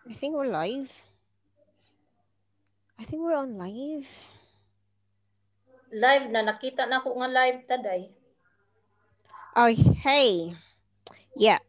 I think we're live. I think we're on live. Live na, nakita na ko nga live taday. Okay. Yeah.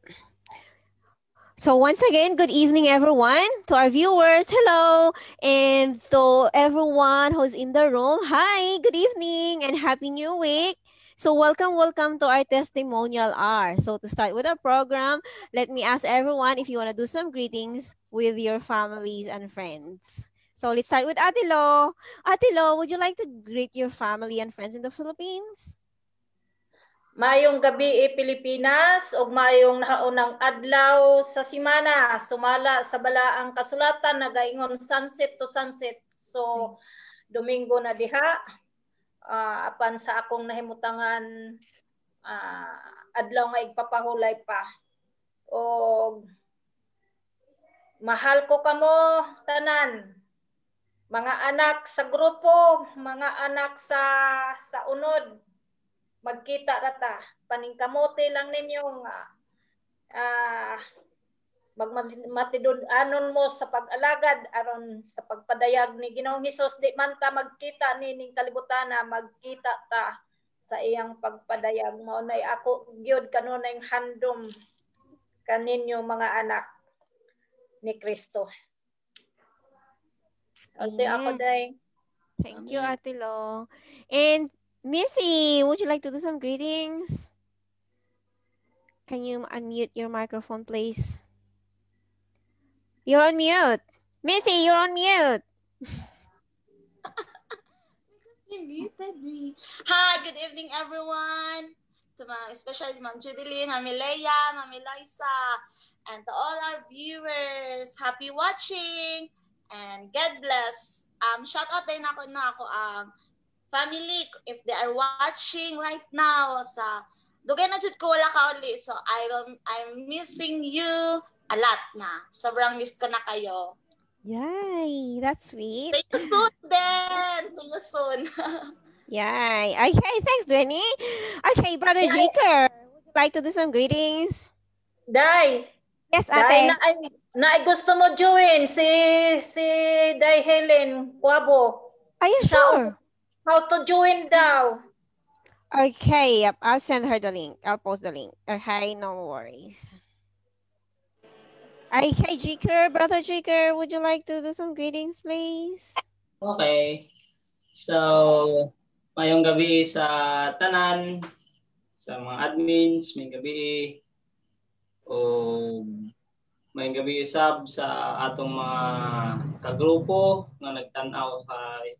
So once again, good evening, everyone. To our viewers, hello. And to everyone who's in the room, hi, good evening and happy new week. So welcome, welcome to our testimonial hour. So to start with our program, let me ask everyone if you want to do some greetings with your families and friends. So let's start with Ate Lo. Ate Lo, would you like to greet your family and friends in the Philippines? Mayong gabi e Pilipinas ug mayong nahaunang adlaw sa simana, sumala sa balaang kasulatan nagaingon sunset to sunset. So Domingo na diha. Apan sa akong nahimutangan, adlaw nga igpapahulay pa. Og mahal ko kamo tanan. Mga anak sa grupo, mga anak sa unod, magkita ra ta. Paningkamote lang ninyo nga magmatidun-anon mo sa pag-alagad aron sa pagpadayag ni Ginoong Hesus. Di man ta magkita nining kalibutan, magkita ta sa iyang pagpadayag. Mao nay ako gyud kanunay handom kaninyo, mga anak ni Kristo. Ate ako day. Thank you, Ate Lo. And Missy, would you like to do some greetings? Can you unmute your microphone, please? You're on mute. Missy, you're on mute. Because you muted me. Hi, good evening, everyone. To mga, especially Ma'am Judeline, Mami Leia, Mami Liza, and to all our viewers. Happy watching and God bless. Shout out din ako na ako ang family if they are watching right now. Sa dugay na jud ko wala ka uli, so I'm missing you a lot na. Sobrang miss ko na kayo. Yay, that's sweet. See you soon, Ben. See you soon. Yay. Okay, thanks, Dwayne. Okay, Brother Jiker, would you like to do some greetings? Day. Yes, ate. Day, na gusto mo join si Day Helen Cuabo. Ay, yeah, sure. How to join daw. Okay, yep. I'll send her the link. I'll post the link. Okay, no worries. Okay, Jiker, Brother Jiker, would you like to do some greetings, please? Okay. So, mayong gabi sa tanan, sa mga admins, may gabi o may gabi sab sa atong mga kagrupo nga nagtan-aw kay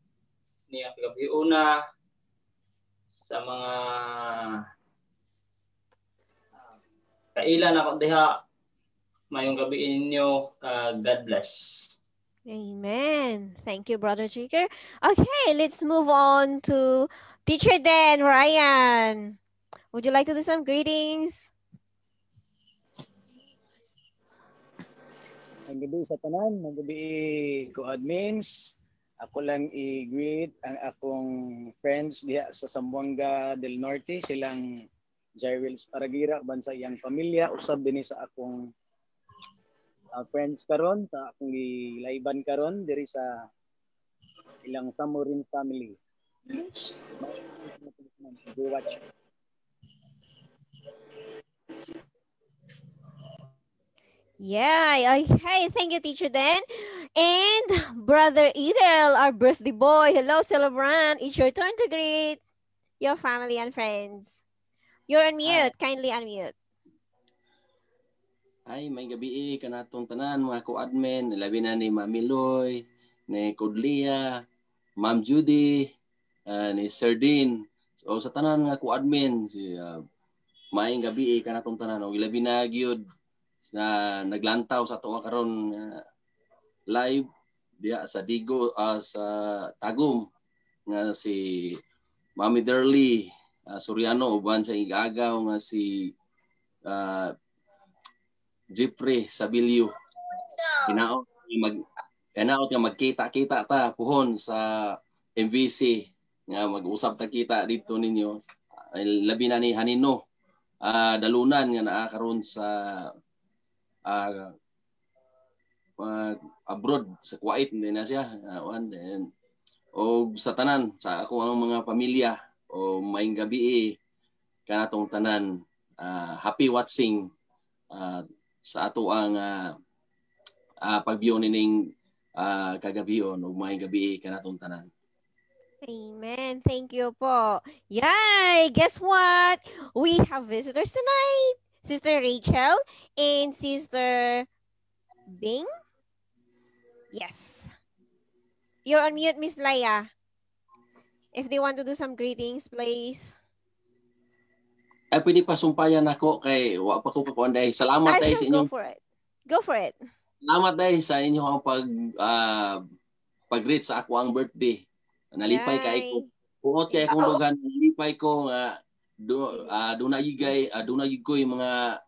niya kagabi una, sa mga kaila na ko diha, mayong gabi ninyo, God bless. Amen. Thank you, Brother Jiker. Okay, let's move on to Teacher Dan Ryan. Would you like to do some greetings? Ang gabi sa tanan, ang gabi ko admins. Ako lang i-greet ang akong friends diha sa Zamboanga del Norte, silang Jairils Paragira, bansa iyang pamilya, usab dinhi sa akong friends karon, sa akong gilaiban karon diri sa ilang Samurin family. Watch. Yeah, okay. Thank you, Teacher Dan. And Brother Edel, our birthday boy. Hello, celebrant. It's your turn to greet your family and friends. You're on mute. Kindly unmute. Ay, may gabi kanatong tanan mga ko-admin, labi na ni Mami Loy, ni Kudlia, Ma'am Judy, ni Sir Dean. So sa tanan nga ko-admin, si maayong gabi kanatong tanan og labi na gyud na naglantaw sa atong karon live diha sa Digo, sa Tagum nga si Mami Derly Soriano uban sa igagaw nga si Jeffrey Sabilio. Hinaot nga magkita-kita ta puhon sa MVC nga mag-usap ta kita dito ninyo. Labi na ni Hanino. dalunan nga naa karon sa abroad sa Kuwait din na siya and og sa tanan sa ako ang mga pamilya o maayong gabi kanatong tanan, happy watching sa ato ang pag-view nining kagabion ug maayong gabi kanatong tanan. Amen. Thank you po. Yay! Guess what? We have visitors tonight. Sister Rachel and Sister Bing. Yes. You're on mute, Miss Leia. If they want to do some greetings, please. Ay, pwede pa sumpayan ako kay wa pa ko pakuan dai. Salamat Ay, dai sa go inyong for it. Go for it. Salamat dai sa inyong ang pag-greet sa ako ang birthday. Nalipay kay ko. Puot kay akong dughan, nalipay ko nga duna gid koy mga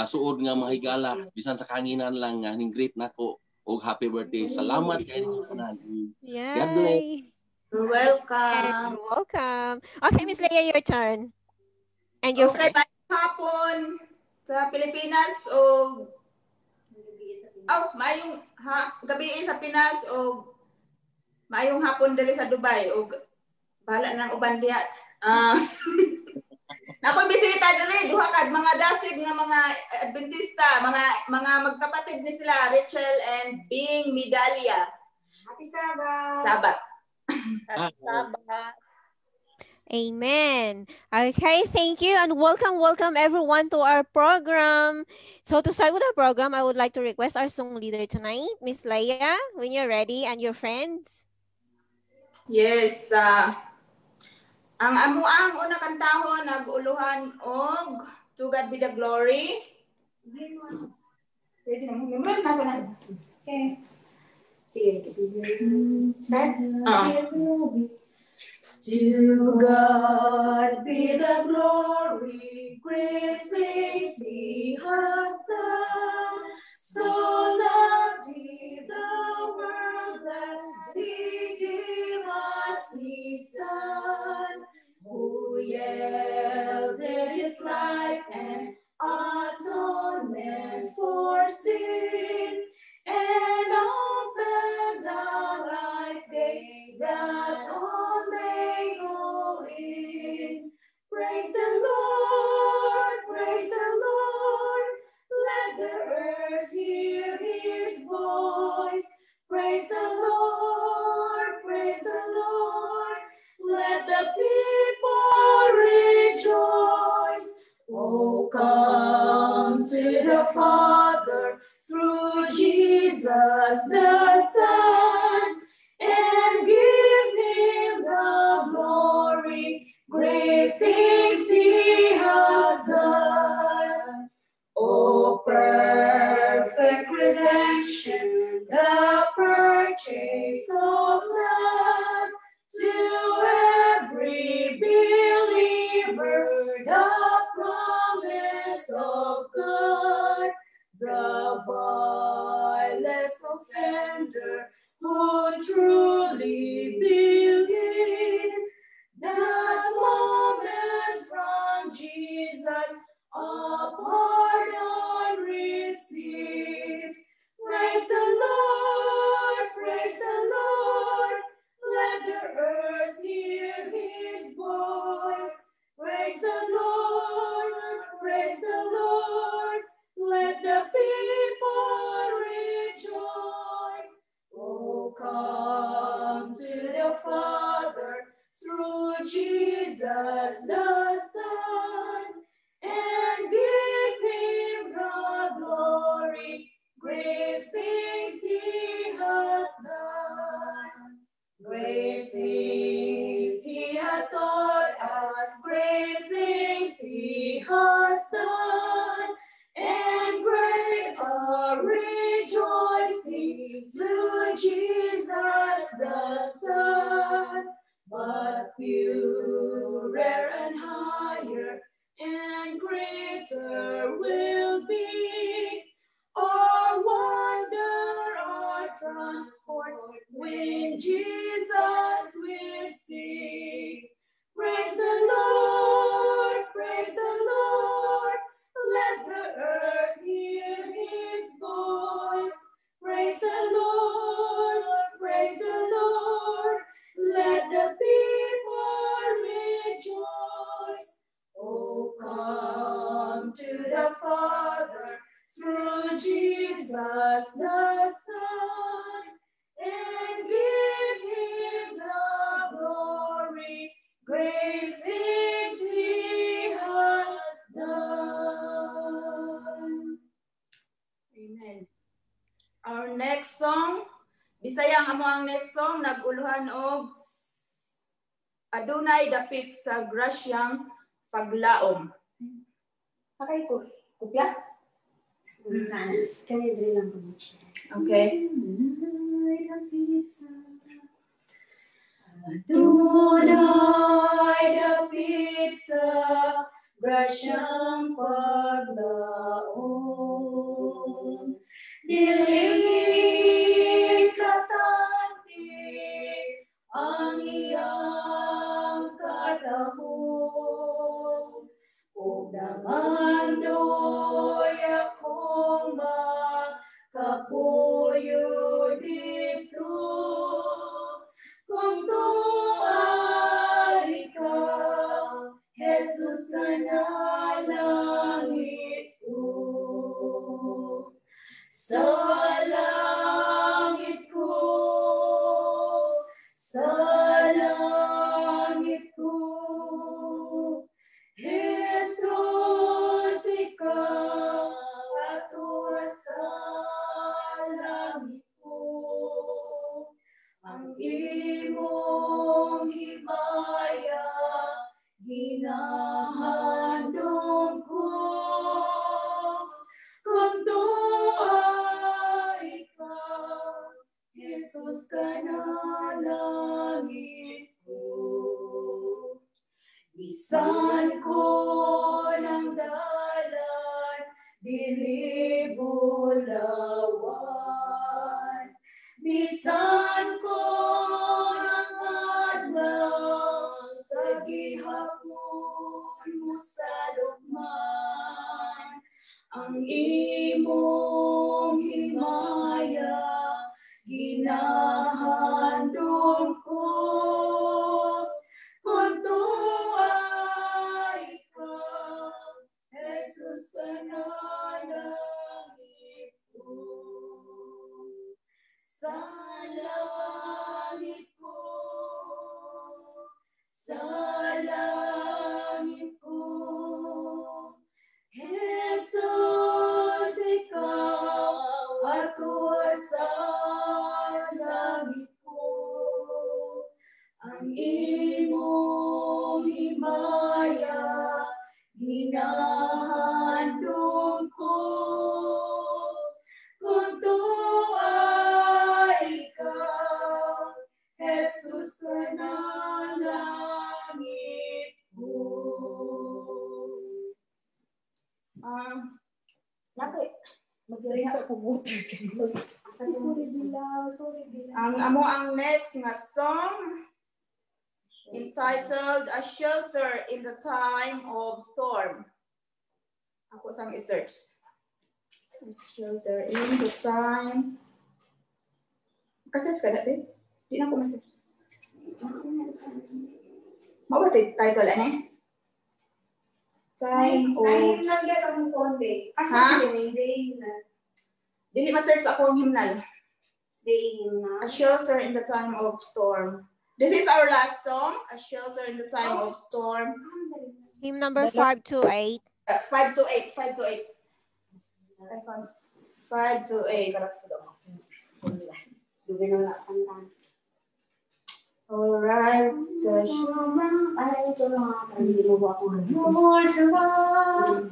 suod nga mga higala bisan sa kanginan lang nga ning greet nako og happy birthday. Salamat kay ninyo tanan. God bless. Yay. You're welcome. You're welcome. Okay, Miss Leia, your turn. And your Okay, friend. maayong hapon sa Pilipinas o oh, maayong gabi sa Pinas o maayong hapon diri sa Dubai o bahala nang uban diha. Nakoy bisita diri duha ka mga dasig nga mga Adventista, mga magkapatid ni sila, Rachel and Bing Midalia. Happy Sabbath. Sabat. Happy Sabbath. Amen. Okay, thank you and welcome, welcome everyone to our program. So to start with our program, I would like to request our song leader tonight, Miss Leia, when you're ready, and your friends. Yes, ang amuang una kantahon nag-uluhan og To God Be the Glory. Pwede na mo. Memorize na ko na. Okay. Sige. Start? Ah. To God be the glory, great things He has done. So loved He the world that He gave us His Son, who yielded His life and atonement for sin, and opened a life gate that all may go in. Praise the Lord, praise the Lord, let the earth hear His voice. Praise the Lord, praise the Lord, let the people rejoice. Oh, come to the Father through Jesus the Son, and give Him the glory, great things He has done. Oh, perfect redemption, the purchase of love, to every believer, the promise of God, the vilest offender who truly believes, that moment from Jesus a pardon receives. Praise the Lord, praise the Lord, let the earth hear His voice. Praise the Lord, praise the Lord, let the people rejoice. Oh, come to the Father through Jesus the Son, and give Him the glory, great things He has done. Great things He has taught us, great things He has done, and great are rejoicing through Jesus the Son. But purer and higher and greater will be our wonder, our transport, when Jesus we the Father through Jesus the Son, and give him the glory. Great things he hath done. Amen. Our next song, Bisaya ang amo ang next song, nag-uluhan og Adunay dapit sa grasyang paglaom. Pakay ko, kopya? Kaya dili lang ko. Okay. Adunay dapit sa grasyang paglaom. Dili katanti ang iyang katahom. Ug nangandoy akong makapuyo dito. Kung tuari ka, Jesus ka na langit ko. Sa langit ko, sa langit ko, Jesus, ikaw atua sa langit ko. Ang imong himaya ginahandom ko. Kung tuay ka, Jesus ka na langit ko. Bisan ko ng dalan, dili bulawan. Bisan ko ng adlaw, sa gihapon mo sa lukman. Ang imong himaya, ginahandom ko. Kung tuay ka, Jesus ka na langit ko. Sa langit ko, sa langit ko, Jesus, ikaw atua sa langit ko. Ang imong himaya, ginahandom ko. Kung tuay ka, Jesus ka na langit ko. Laki. Mag-raise ako water. Ay, sorry sila. Sorry Bila. Ang amo ang next nga song entitled A Shelter in the Time of Storm. Ako sang i-search. A shelter in the time. Ka-search ka dati? Di na ako ma-search. Mao ba title ani? Time of Ay, himnal guys akong konti. Ha? Day himnal. Dili ma-search ako ang himnal. Day himnal. A shelter in the time of storm. This is our last song, A Shelter in the Time of Storm. Hymn number 528. 528, 528. 528. All right. Lord's rock,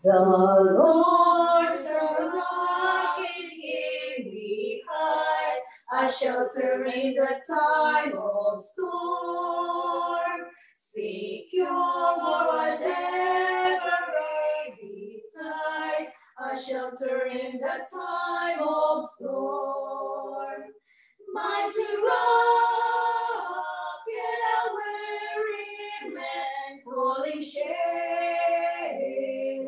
the Lord's our rock, in him we hide, a shelter in the time of storm. Secure whatever may betide, a shelter in the time of storm. Mighty rock in a weary man, calling shade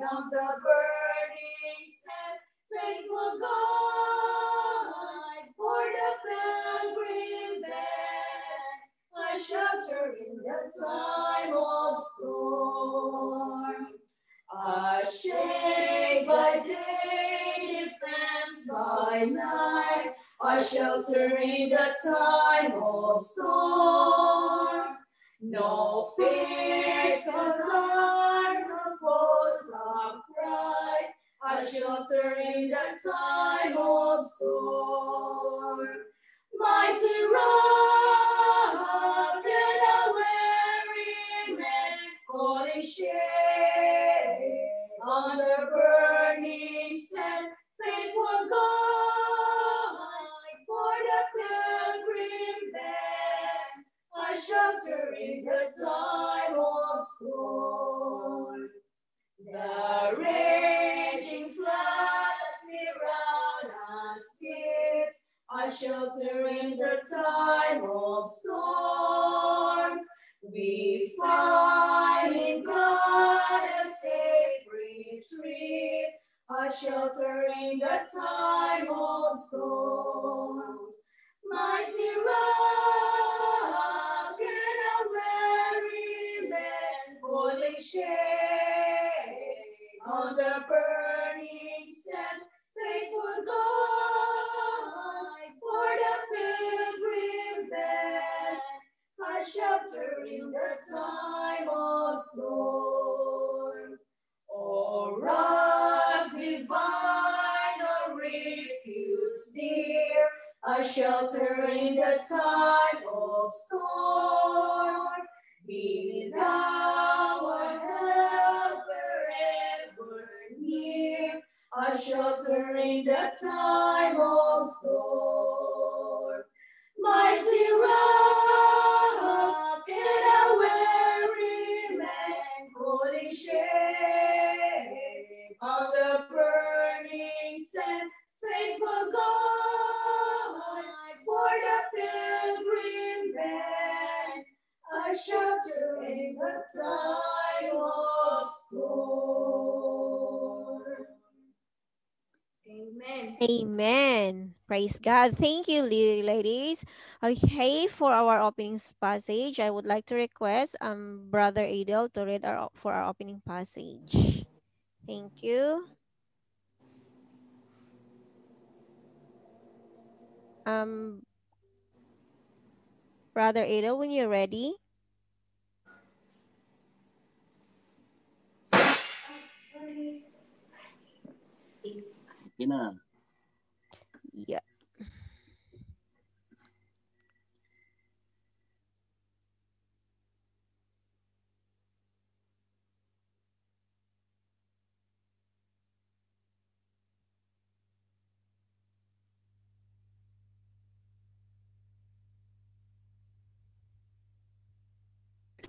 of the burning sand, faithful guide for the pilgrim band, a shelter in the time of storm. A shade by day, defense by night, a shelter in the time of storm. No fears alarms, no foes affright, a shelter in the time of storm. Mighty rock and a weary man, calling shade on the burning sand, faithful God for the pilgrim band, a shelter in the time of storm. The raging floods around us beat, a shelter in the time of storm. We find in God a safe retreat, a shelter in the time of storm. Mighty rock and a weary man, calling shade on the burning sand, faithful God for the pilgrim band, a shelter in the time of storm. O rock divine, O refuge dear, a shelter in the time of storm. Be thou our helper ever near, a shelter in the time of storm. Mighty rock and a weary man, calling shade on the burning sand, faithful God for the pilgrim band, a shelter in the time of storm. Amen. Amen. Praise God. Thank you, ladies. Okay, for our opening passage, I would like to request Brother Adel to read for our opening passage. Thank you. Brother Adel, when you're ready. Sorry. Okay na. Yeah.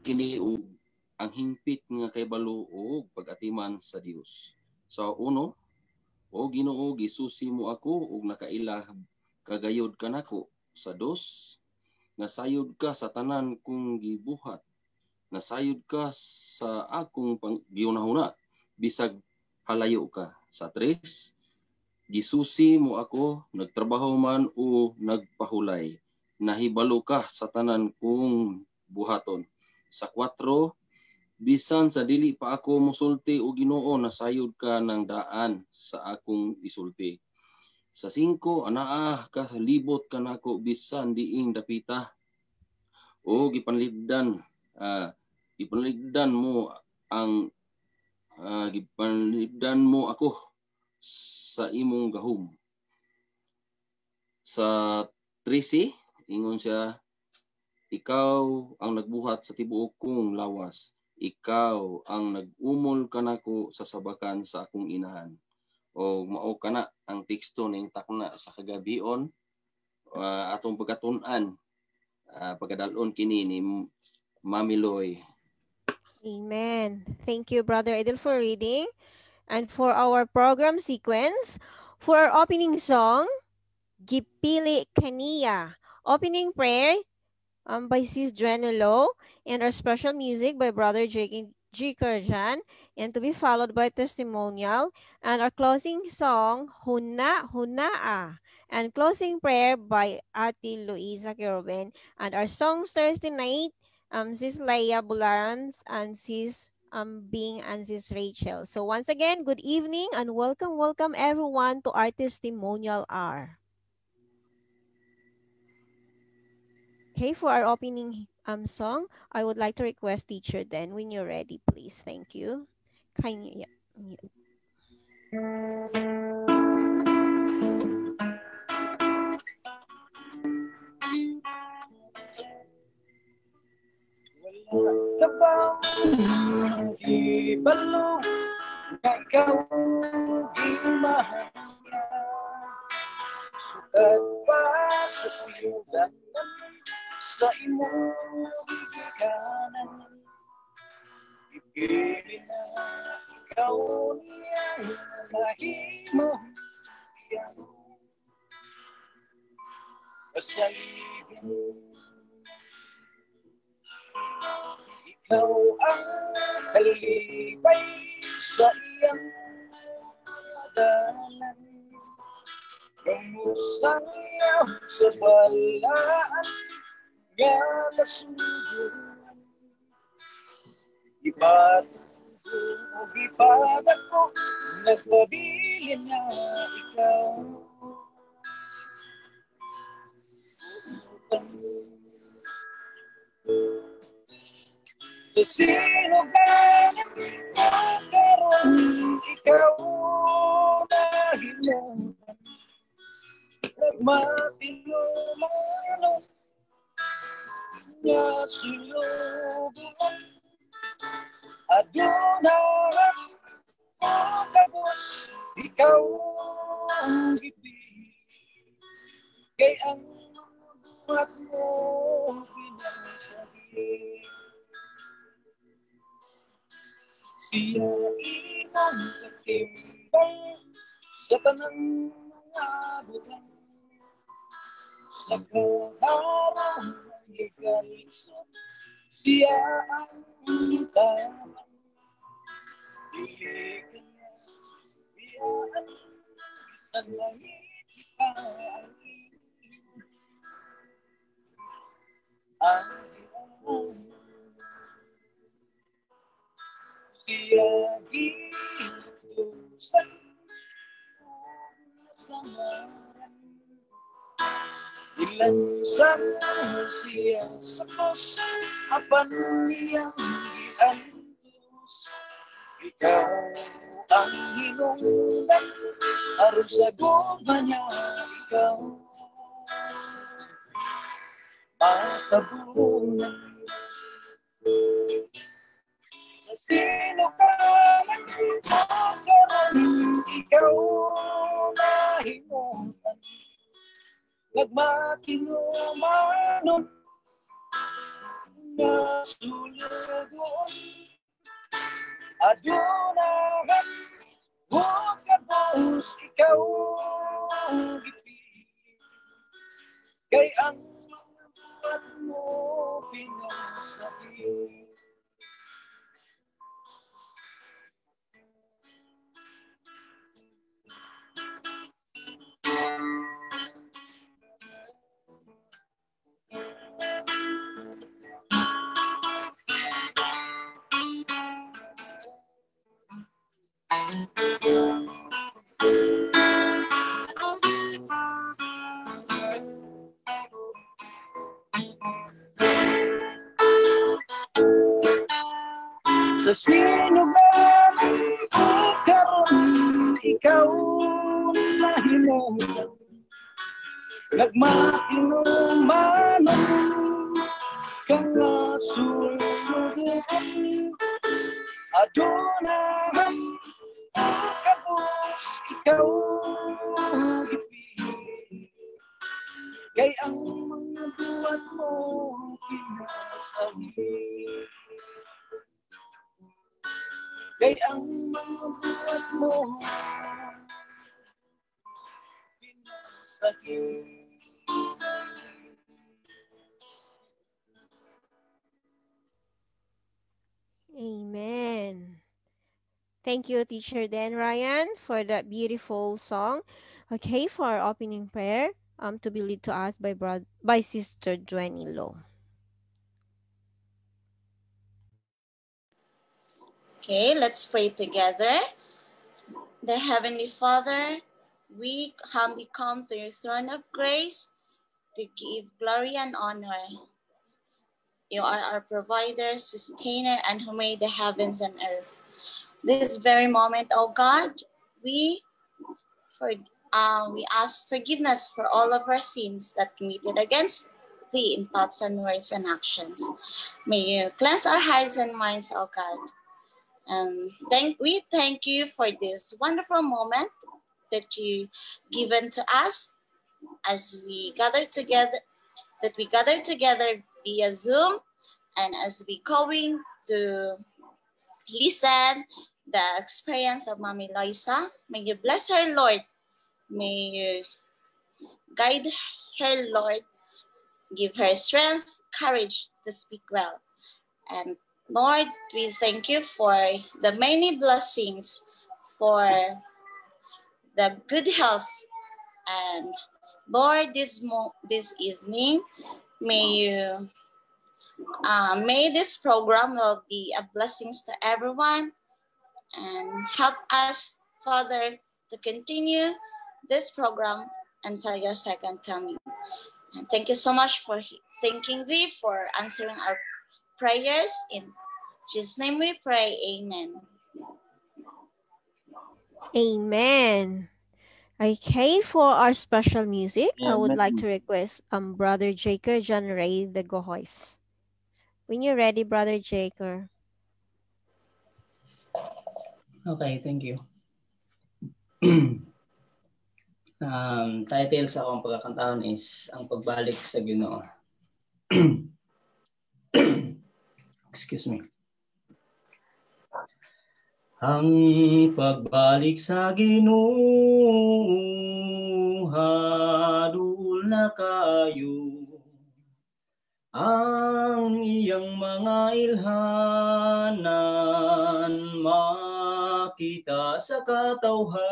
Kini og ang hingpit nga kaybalo og pag-atiman sa Dios. Sa uno, o Ginoo, gisusi mo ako ug nakaila kagayod kanako. Sa dos, nasayod ka sa tanan kong gibuhat. Nasayod ka sa akong gihunahuna, bisag halayo ka. Sa tres, gisusi mo ako, nagtrabaho man o nagpahulay. Nahibalo ka sa tanan kong buhaton. Sa 4, bisan sa dili pa ako musulti o Ginoo, nasayod ka ng daan sa akong isulti. Sa 5, anaa ka sa libot kanako bisan diing dapita. O gipanligdan mo ang gipanligdan mo ako sa imong gahom. Sa 13, ingon siya, ikaw ang nagbuhat sa tibuok kong lawas. Ikaw ang nag-umol kanako sa sabakan sa akong inahan. O mao kana ang teksto ning takna sa kagabion, atong pagkatun-an, pagkadal-on kini ni Mami Loy. Amen. Thank you, Brother Edel, for reading. And for our program sequence, for our opening song, Gipili Kaniya. Opening prayer by Sis Drenelo, and our special music by Brother J. Karjan, and to be followed by testimonial, and our closing song, Huna Hunaa, and closing prayer by Ate Luisa Kerubin, and our songs Thursday night, Sis Leia Bularans and Sis Bing and Sis Rachel. So once again, good evening and welcome, welcome everyone to our Testimonial Hour. Okay, for our opening song, I would like to request Teacher Den, when you're ready, please. Thank you. Can you, yeah. Wala ka bang hibalo nga ikaw gimahal niya? Sukad pa sa sindanan sa imong gigikanan, ipili na ikaw niya mahimo iyang pasaygan. Ikaw ang kalipay sa iyang dalan, kamusta sa balaan nga kasuguran. Ipatugo o ipadako, nagpabilin na ikaw. Sa sino ganit ko karon, ikaw nahimutan. Nagmatinumanon nga sulugon. Aduna ko kabos, ikaw ang gipili. Kay ang buhat mo pinasabi. Siya imong katimbang sa tanang mga butang. Sa kaharang ng igalisod, siya ang tamang. Dili ka niya biyaan, bisan langit ipaalim. Ang siya ginutusan samaran. Ilansan siya sa krus, apan niyang giantos. Ikaw ang hinungdan, aron sa gugma niya ikaw matabunan. Sa sino ka nagkakaroon, ikaw nahimutan. Nagmatinumanon nga sulugon. Aduna kabos, ikaw gipili. Kay ang mga buhat mo pinasabi. Sa sino ba karon ikaw nahimutan, nagmatinumanon ka nga sulugon. Aduna kabos, ikaw gipili. Kay ang mga buhat mo pinasabi. Kay ang mga buhat mo pinasabi. Amen. Thank you, Teacher Dan Ryan, for that beautiful song. Okay, for our opening prayer, to be led to us by Sister Jenny Low. Okay, let's pray together. Dear Heavenly Father, we humbly come to your throne of grace to give glory and honor. You are our provider, sustainer, and who made the heavens and earth. This very moment, oh God, we ask forgiveness for all of our sins that committed against thee in thoughts and words and actions. May you cleanse our hearts and minds, oh God. And we thank you for this wonderful moment that you given to us as we gather together, that we gather together via Zoom, and as we going to listen the experience of Mami Loisa. May you bless her, Lord. May you guide her, Lord. Give her strength, courage to speak well. And Lord, we thank you for the many blessings, for the good health. And Lord, this evening, may this program will be a blessings to everyone, and help us, Father, to continue this program until your second coming. And thank you so much for thanking thee for answering our prayers. In Jesus' name we pray, amen. Amen. Okay, for our special music, I would like to request Brother Jaker John Ray the Gohois. When you're ready, Brother Jaker. Okay, thank you. Title sa akong pagkakantahon is Ang Pagbalik sa Ginoo. Excuse me. Ang pagbalik sa Ginoo, duol na kayo. Ang iyang mga ilhanan makita sa katawhan.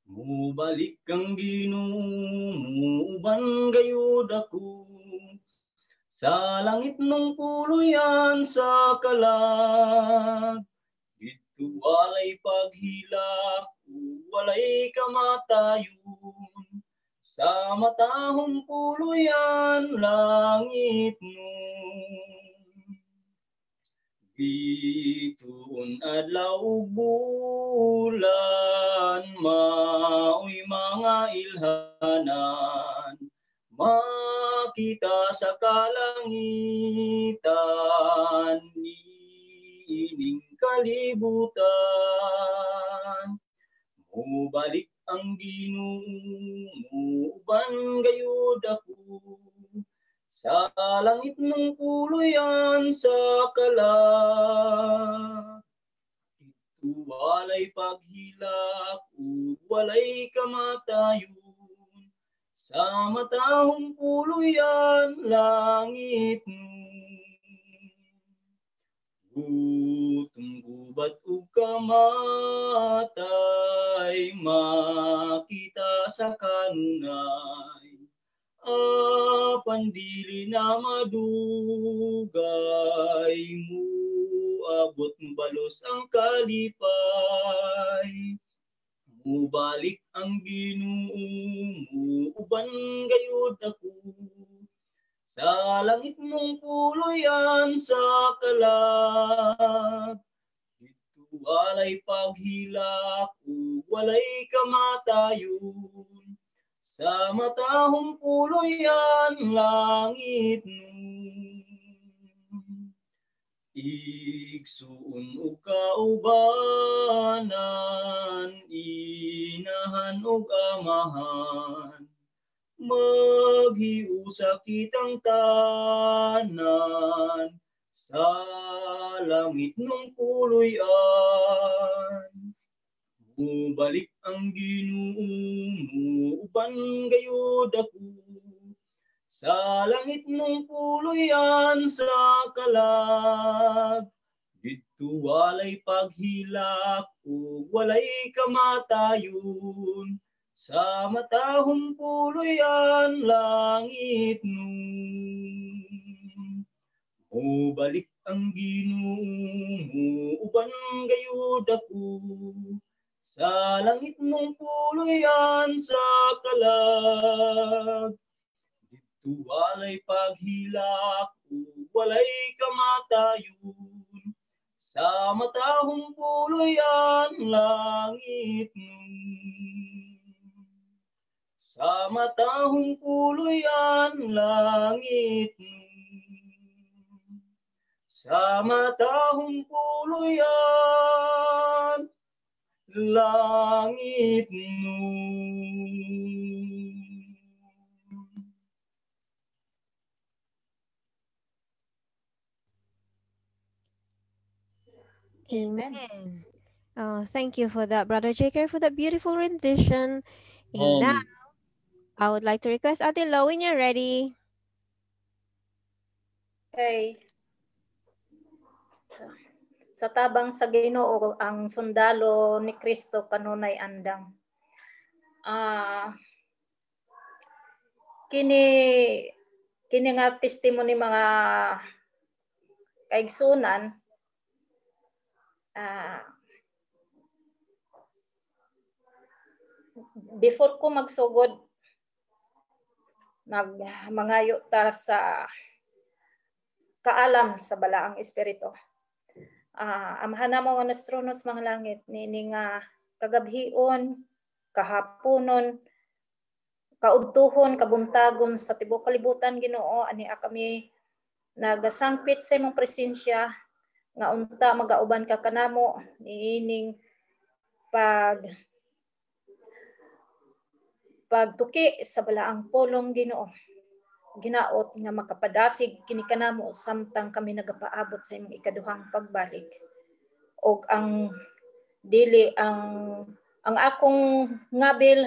Mubalik ang Ginoo, muuban gayud ako. Sa langit ng puluyan sa kalag, didto walay paghilak, walay kamatayon. Sa matahong puluyan, langit nun. Bituon adlaw ug bulan, maoy mga ilhanan. Makita sa kalangitan, niining kalibutan. Mubalik ang Ginoo, muuban gayud ako. Sa langit ng puluyan sa kalag, didto walay paghilak ug walay kamatayon. Sa matahong puluyan, langit nun. Gutom gubat ug kamatay, makita sa kanunay. Apan dili na madugay, muabot balos ang kalipay. Mubalik ang Ginoo, muuban gayud ako. Sa langit mong puluyan sa kalag, didto walay paghilak ug walay kamatayon. Sa matahong puluyan, langit nun. Igsuon ug kaubanan, inahan ug amahan, maghiusa kitang tanan sa langit ng puluyan. Mubalik ang Ginoo, muuban gayud ako. Sa langit ng puluyan sa kalag, didto walay paghilak ug walay kamatayon. Sa matahong puluyan, langit nun. Mubalik ang Ginoo, muuban gayud ako sa langit mong puluyan sa kalag. Didto walay paghilak, walay kamatayon, sa matahong puluyan langit nun. Sa matahong puluyan langit nun. Sa matahong puluyan langit nun. Amen. Oh, thank you for that, Brother JK, for that beautiful rendition. And now, I would like to request Ate Lo when you're ready. Okay. Sa tabang sa Ginoo ang sundalo ni Kristo kanunay andam. Kini nga testimony mga kaigsunan, before ko magsugod mangayo ta sa kaalam sa balaang espiritu. Amahan namo nga nastronos mga langit niini nga kagabhion, kahaponon, kaudtuhon, kabuntagon sa tibuok kalibutan Ginoo, ani kami nagasangpit sa imong presensya nga unta magauban ka kanamo niining pagtuki sa balaang pulong Ginoo. Ginaot nga makapadasig kini kanamo samtang kami nagapaabot sa imong ikaduhang pagbalik. Og ang dili ang akong ngabil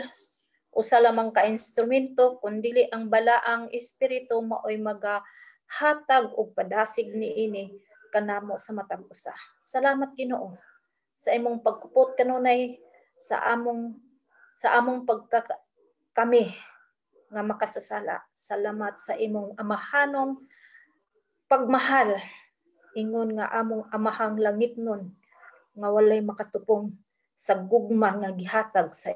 usa lamang ka instrumento kundili ang balaang espiritu maoy magahatag og padasig niini kanamo sa matag usa. Salamat Ginoo sa imong pagkupot kanunay sa among pagka kami nga makasasala. Salamat sa imong amahanong pagmahal, ingon nga among amahang langit nun nga walay makatupong sa gugma nga gihatag sa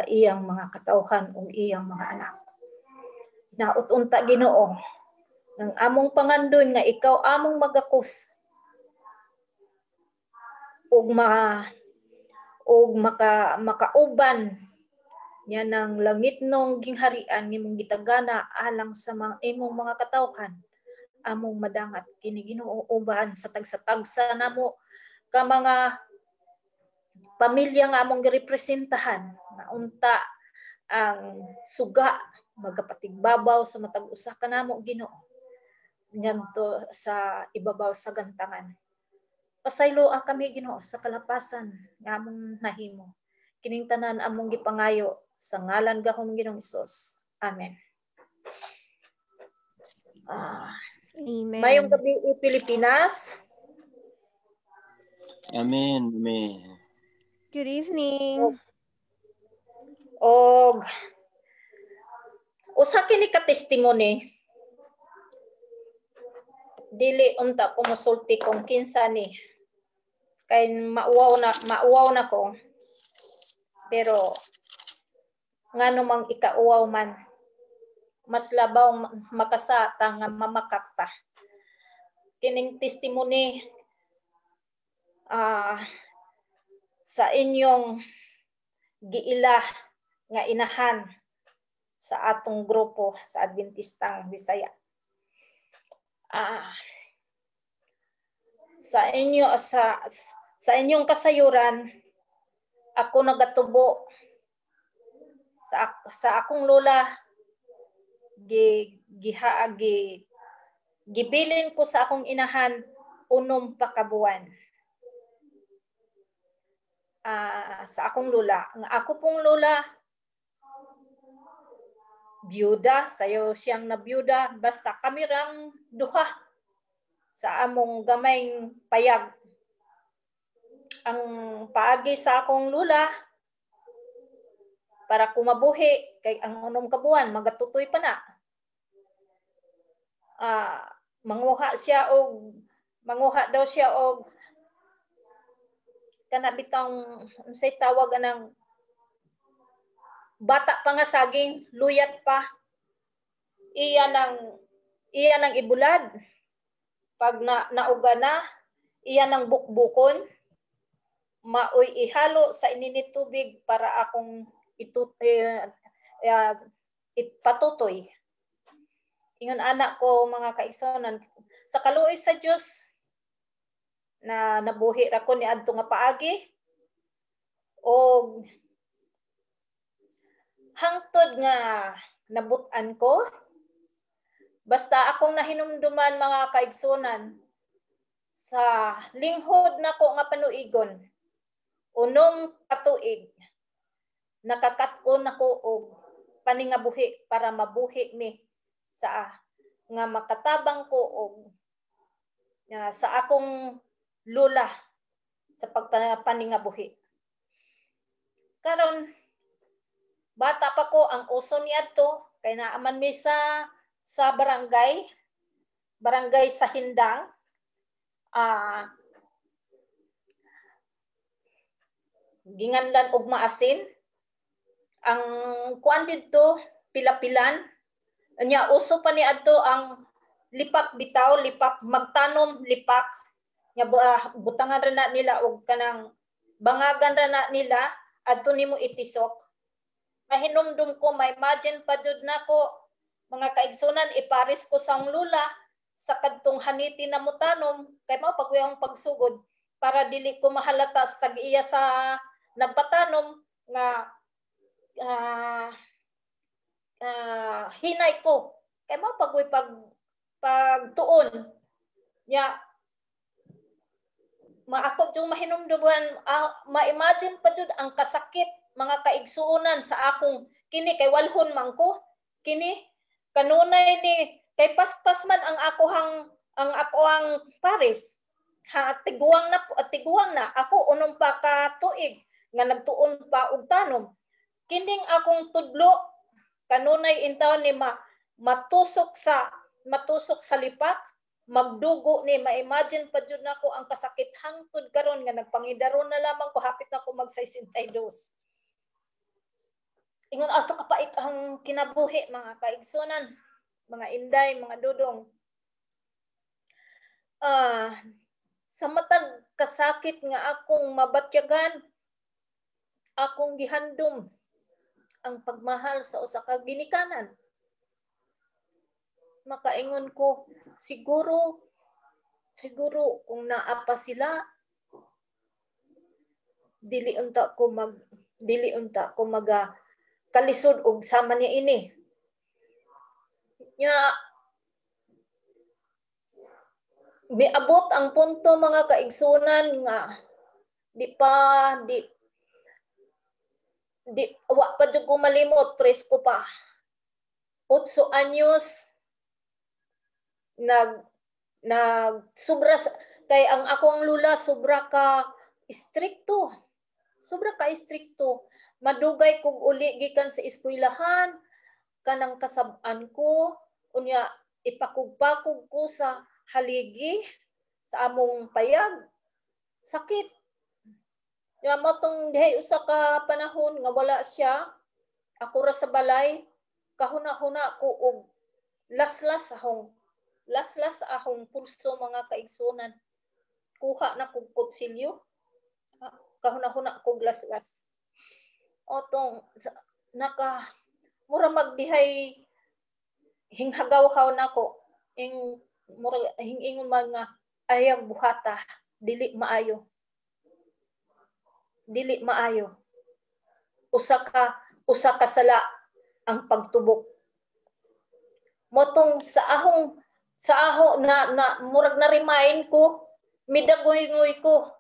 iyang mga katawhan ug iyang mga anak. Hinaot unta Ginoo ng among pangandoy nga ikaw among magakos ug makauban niya ng langit nong gingharian ngimong gitagana alang sa mga imong mga katawhan among madangat kini Ginoo uban sa tagsa-tagsa namo ka mga pamilya nga among girepresentahan nga unta ang suga magapatigbabaw sa matag usa kanamo Ginoo ngadto sa ibabaw sa gantangan. Pasayloa kami Ginoo sa kalapasan nga among nahimo. Kining tanan among gipangayo sa ngalan gahom Ginoong Hesus. Amen. Amen. Mayong gabi Pilipinas. Amen. Amen. Good evening. Og usa kini ka testimony. Dili unta ko mosulti kung kinsa ni. Kay mauwaw na ko. Pero ngano mang ikauwaw man, mas labaw makasata nga mamakak ta. Kining testimony sa inyong giila nga inahan sa atong grupo sa Adventistang Bisaya. Sa inyo sa inyong kasayuran ako nagatubo sa akong lola, gibilin ko sa akong inahan 6 pa ka buwan. Sa akong lola, ang ako pong lola byuda, sayo siyang nabbyuda, basta kami rang duha sa among gamayng payag. Ang paagi sa akong lola para kumabuhi kay ang 6 ka buwan magatutoy pa na. Manguha siya og manguha daw siya og kana bitang unsay tawag anang bata pa nga saging, luyat pa. Iya nang ibulad. Pag nauga na, iya nang bukbukon, maoy ihalo sa ininit tubig para akong ipatutoy. Ingon anak ko mga kaigsuonan, sa kaluoy sa Dios na nabuhi ra ko ni adto nga paagi og hangtod nga nabut-an ko. Basta akong nahinumduman mga kaigsuonan sa linghod nako nga panuigon, unom katuig nakakat-on nako og paningabuhi para mabuhi mi sa nga makatabang ko og sa akong lula sa pagpaningabuhi. Karon bata pa ko, ang uso niadto kay naaman mi sa barangay sa Hindang. Ginganlan og maasin. Ang kuan didto pilapilan. Nya uso pa niadto ang lipak bitaw, lipak magtanom lipak. Nya butangan ra na nila og kanang bangagan ra na nila adto nimo itisok. Mahinumdum ko, ma-imagine pa jud nako mga kaigsunan, iparis ko sa lula sa kadtong haniti na mutanom kay mao paguyang pagsugod para dili ko mahalata sa tag-iya sa nagpatanom nga hinay ko kay mao paguy pagtuon. Nya maako jud mahinumduman, ma-imagine pa jud ang kasakit mga kaigsuonan sa akong kini kay walhon man ko kini kanunay ni kay paspas man ang akoang pares. Ha, tiguang na ako unom pa ka tuig nga nagtuon pa og tanom. Kining akong tudlo kanunay intawn ni matusok sa lipak, magdugo ni, ma-imagine pa jud nako ang kasakit hangtod karon nga nagpangidaron na lamang ko, hapit na ko mag 62. Ingon ato kapait ang kinabuhi mga kaigsunan, mga inday, mga dudong. Sa matag kasakit nga akong mabatyagan, akong gihandom ang pagmahal sa usa ka ginikanan. Makaingon ko, siguro kung naa pa sila, dili unta ko maga kalisod og sama niya ini. Nya miabot ang punto mga kaigsunan nga di wa pa jud ko malimot, presko pa. 8 anyos nag sobra kay ang akong lula sobra ka istrikto. Sobra ka istrikto. Madugay kog uli gikan sa eskwelahan, kanang kasab-an ko, unya ipakugpakog ko sa haligi sa among payag. Sakit. Nya mo tong dihay usa ka panahon nga wala siya, ako ra sa balay, kahuna-huna ko og laslas ahong pulso mga kaigsunan. Kuha na kog kutsilyo. Kahuna-huna kog laslas. Otong naka mura magdihay hinghagaw-haw nako ing mura hingingon man nga ayaw buhata, dili maayo. Dili maayo. Usa ka sala ang pagtubok. Motong sa aho na murag na remind ko, midagoy-ngoy ko.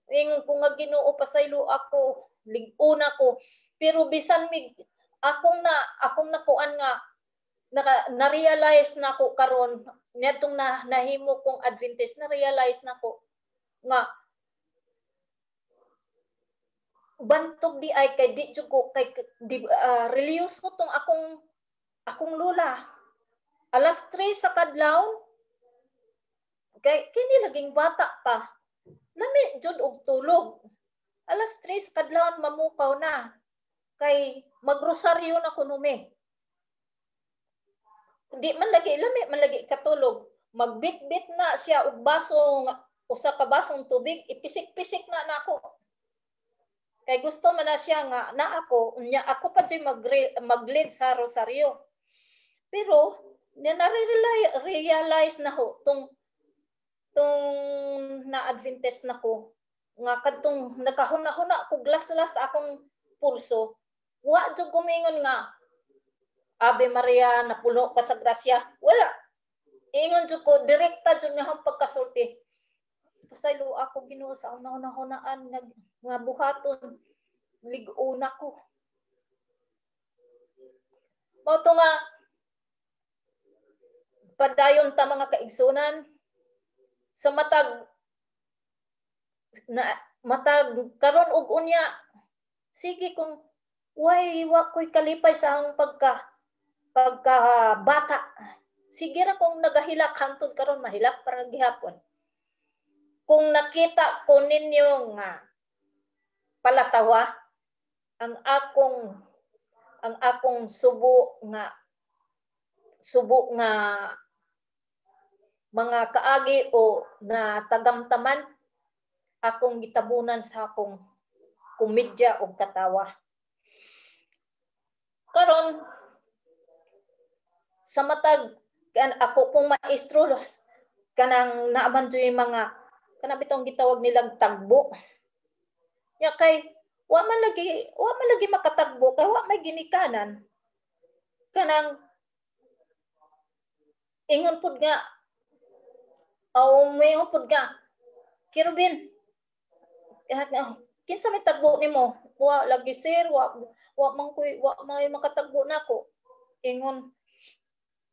Ingon ko nga Ginoo pasaylo ako, lig-una ko. Pero bisan mig akong nakuan nga na-realize na ko karon niadtong nahimo kong Adventist, na-realize na ko nga bantog di ay kay di jud ko kay di, relihiyoso tong akong lula. Alas 3 sa kadlawon Kay kini laging bata pa. Lami jud og tulog. Alas 3 kadlawon mamukaw na. Kay magrosaryo na kuno mi. Di man lagi lami man lagi katulog. Magbitbit na siya og basong, usa ka basong tubig, ipisik-pisik na nako. Kay gusto man na siya nga na ako, unya ako pa jud mag-lead sa rosaryo. Pero na-realize na ho tong tong na-Adventist na ko nga kadtong nakahuna-huna ko, glaslas akong pulso, wa jud kumingon nga "Ave Maria, napuno ka sa grasya." Wala. Ingon jud ko, direkta jud nga akong pagkasulti, "Pasaylo ako, Ginoo, sa akong nahuna-hunaan nga buhaton, lig-on ako." Mao to nga padayon ta, mga kaigsunan, sa matag na matag karon ug unya, sige kung way wa ko'y kalipay sa akong pagka pagka bata, sige ra kung nagahilak hantod karon, mahilak para gihapon. Kung nakita ko ninyo nga palatawa ang akong subo nga mga kaagi o na tagamtaman, akong gitabunan sa akong komedya o katawa. Karon sa matag kan ako pong maestro, kanang naaman jud yung mga kanang bitong gitawag nilang tagbo. Ya kay wa man lagi makatagbo kay wa may ginikanan. Kanang ingon pud nga aw mayon pud nga, "Kirubin, kinsa may tagbo nimo?" "Wa lagi, sir, wa man koy wa may makatagbo nako." Ingon,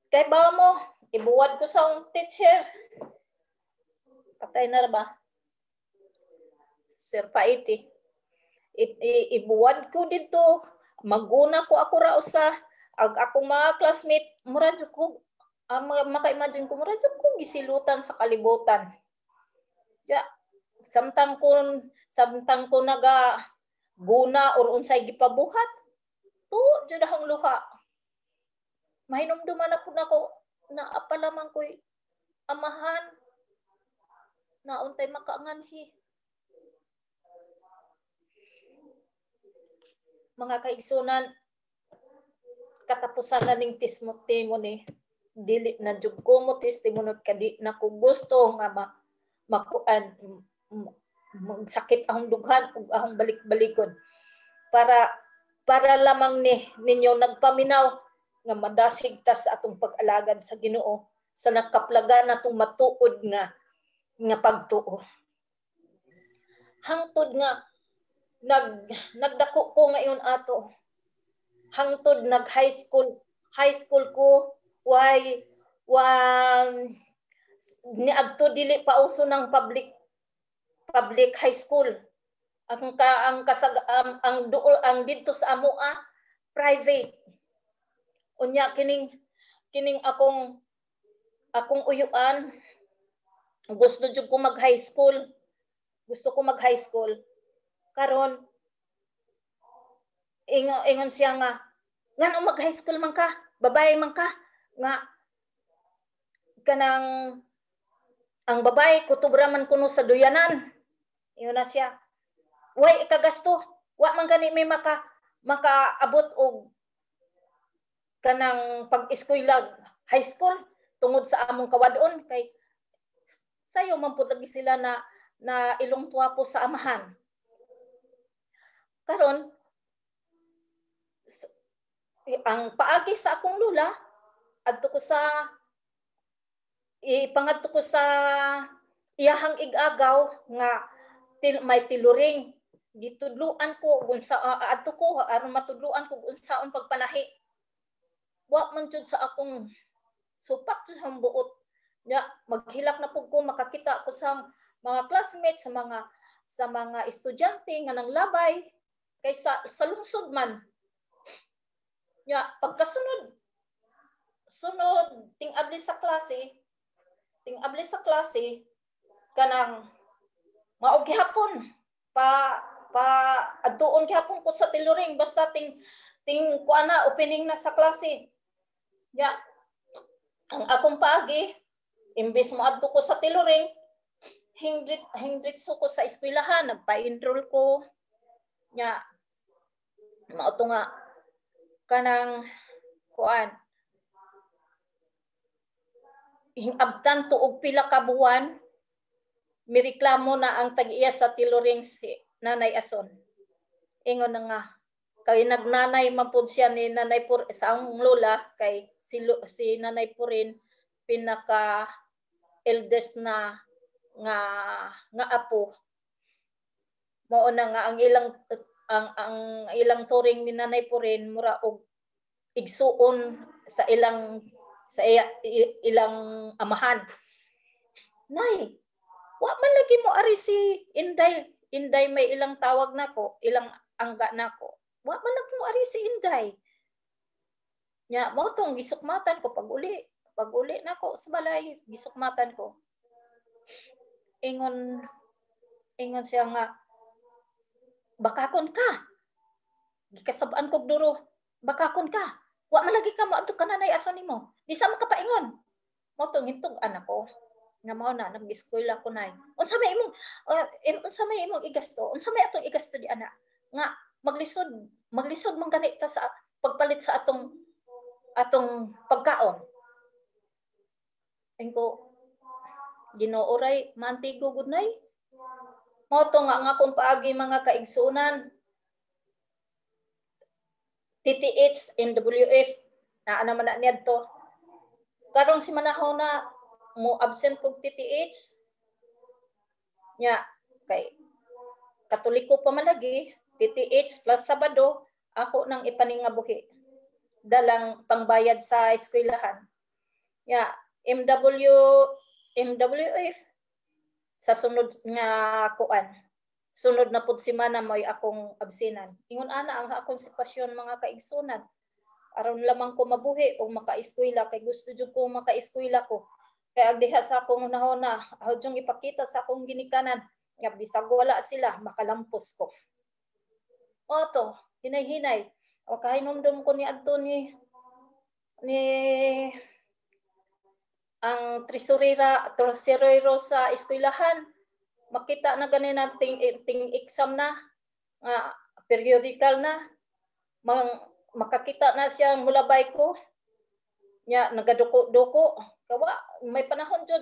"Kay ba mo ibuwad ko sa akong teacher." Patay na ra ba? Sir Paiti. Ibuwad ko dito, maguna ko ako ra usa ag akong mga classmate, mura jud ko maka-imagine ko mura jud ko gisilutan sa kalibutan. Ya, samtang ko naga guna or unsay gipabuhat, tuo jud akong luha. Mahinumduman na pud nako na apa lamang ko'y amahan na untay makaanganhi. Mga kaigsunan, katapusan na ning testimony. Dili na jud ko mo testimony kadi na ko gusto nga makuan, magsakit akong dughan ug akong balik-balikon para lamang ni ninyo nagpaminaw nga madasig ta sa atong pag-alagad sa Ginoo sa nakaplagan natong matuod nga pagtuo. Hangtod nga nagdako ko ngayon ato, hangtod nag high school ko, why wan niadto dili pa uso ng public public high school. Ang ka ang kasag ang duol ang didto sa amoa, private. Unya kining kining akong akong uyuan, gusto jud ko mag high school, gusto ko mag high school. Karon ingon siya nga, "Ngano mag high school man ka, babae man ka?" Nga kanang ang babae kutubra man kuno sa duyanan. Ingon na siya, "Way ikagasto, wa man gani may makaabot og kanang pag-eskwela high school tungod sa among kawadon," kay sayo man pud lagi sila na na ilong tuwapo sa amahan. Karon ang paagi sa akong lula, adto ko sa ipangadto ko sa iyahang igagaw nga may tailoring. Gitudluan ko unsa, adto ko aron matudluan ko unsaon pagpanahi. Wa man jud sa akong supak jud sa buot. Nya maghilak na pud ko, makakita ko sa mga classmates, sa mga estudyante nga nang labay kay sa lungsod man. Nya pagkasunod sunod ting-abli sa klase. Ting abli sa klase kanang mao gihapon pa pa adtuon gihapon ko sa tailoring basta ting ting kuan na opening na sa klase. Ya, ang akong paagi imbes mo adto ko sa tailoring, hingdrit hingdritso ko sa eskwelahan, nagpa-enroll ko. Nya mao to nga kanang kuan hingabtan to og pila ka buwan, mireklamo na ang tag-iya sa tailoring, si Nanay Ason. Ingon na nga kay nagnanay man pud siya ni Nanay Pur sa akong lola, kay si Nanay Purin pinaka eldest na nga nga apo. Mao na nga ang ilang ang ilang turing ni Nanay Purin mura og igsuon sa ilang sa iya, ilang amahan. Nay, wa man lagi mo ari si Inday. Inday may ilang tawag nako, ilang angga nako. Wa man lagi mo ari si Inday. Nya mao tong gisukmatan ko pag-uli. Pag-uli nako sa balay, gisukmatan ko. Ingon ingon siya nga bakakon ka. Gikasab-an kog duro. Bakakon ka. Wa man lagi ka mo adto ka Nanay Ason nimo. Di sa makapaingon. Mao tong hintug-an ako nga mao na nag-eskwela ko, nay. Unsa may imong igasto? Unsa may atong igasto di ana? Nga maglisod maglisod man gani ta sa pagpalit sa atong atong pagkaon. Ingko, Ginoo ray mantigo gud, nay. Mao to nga ang akong paagi, mga kaigsuonan. TTH MWF naa naman na niadto. Karong si manahon na mo absent kog TTH nya kay Katoliko pa man lagi, TTH plus Sabado ako nang ipaningabuhi dalang pangbayad sa eskwelahan. Nya MW MWF sa sunod nga kuan, sunod na pud semana mo'y akong absenan. Ingon ana ang akong sitwasyon, mga kaigsunan, aron lamang ko mabuhi o makaeskwela kay gusto jud ko makaeskwela ko. Kay agdiha sa akong hunahuna, ako jung ipakita sa akong ginikanan nga bisag wala sila, makalampos ko. Oto, hinay-hinay. O kahinumdum ko ni adto ni ang tresurera, tresurero sa eskwelahan. Makita na gani na ting, ting exam na, nga periodical na, mang, makakita na siya mulabay ko. Nya nagaduko-duko. Kawa may panahon jud,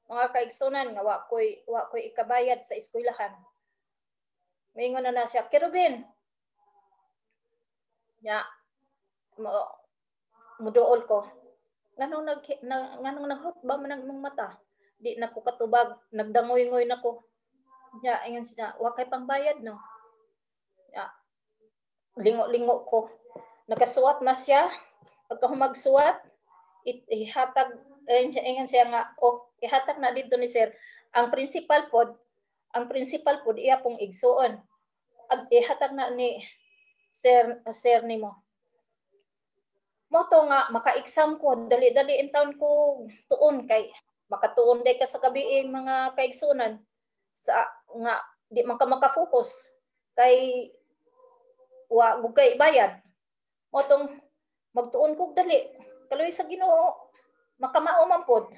mga kaigsunan, nga wa koy ikabayad sa eskwelahan. Maingon na na siya, "Kerubin." Nya mo muduol ko. Nganong nag na, nganong naghutba man ang imong mata? Di na ko katubag, nagdangoy-ngoy na ko. Nya ingon siya, "Wa kay pangbayad, no?" Nya lingo-lingo ko. Nakasuwat na siya. Pagkahumagsuwat, ihatag ingon siya nga, "Oh, ihatag na dito ni sir." Ang principal pod iya pong igsuon. Ag ihatag na ni sir sir nimo. Mo to nga maka-exam ko, dali-dali in taon ko tuon kay makatuon day ka sa gabi, mga kaigsunan, sa nga di man ka maka-focus kay wa gud kay bayad. Mo tong magtuon kog dali, kaloy sa Ginoo makamao man pod.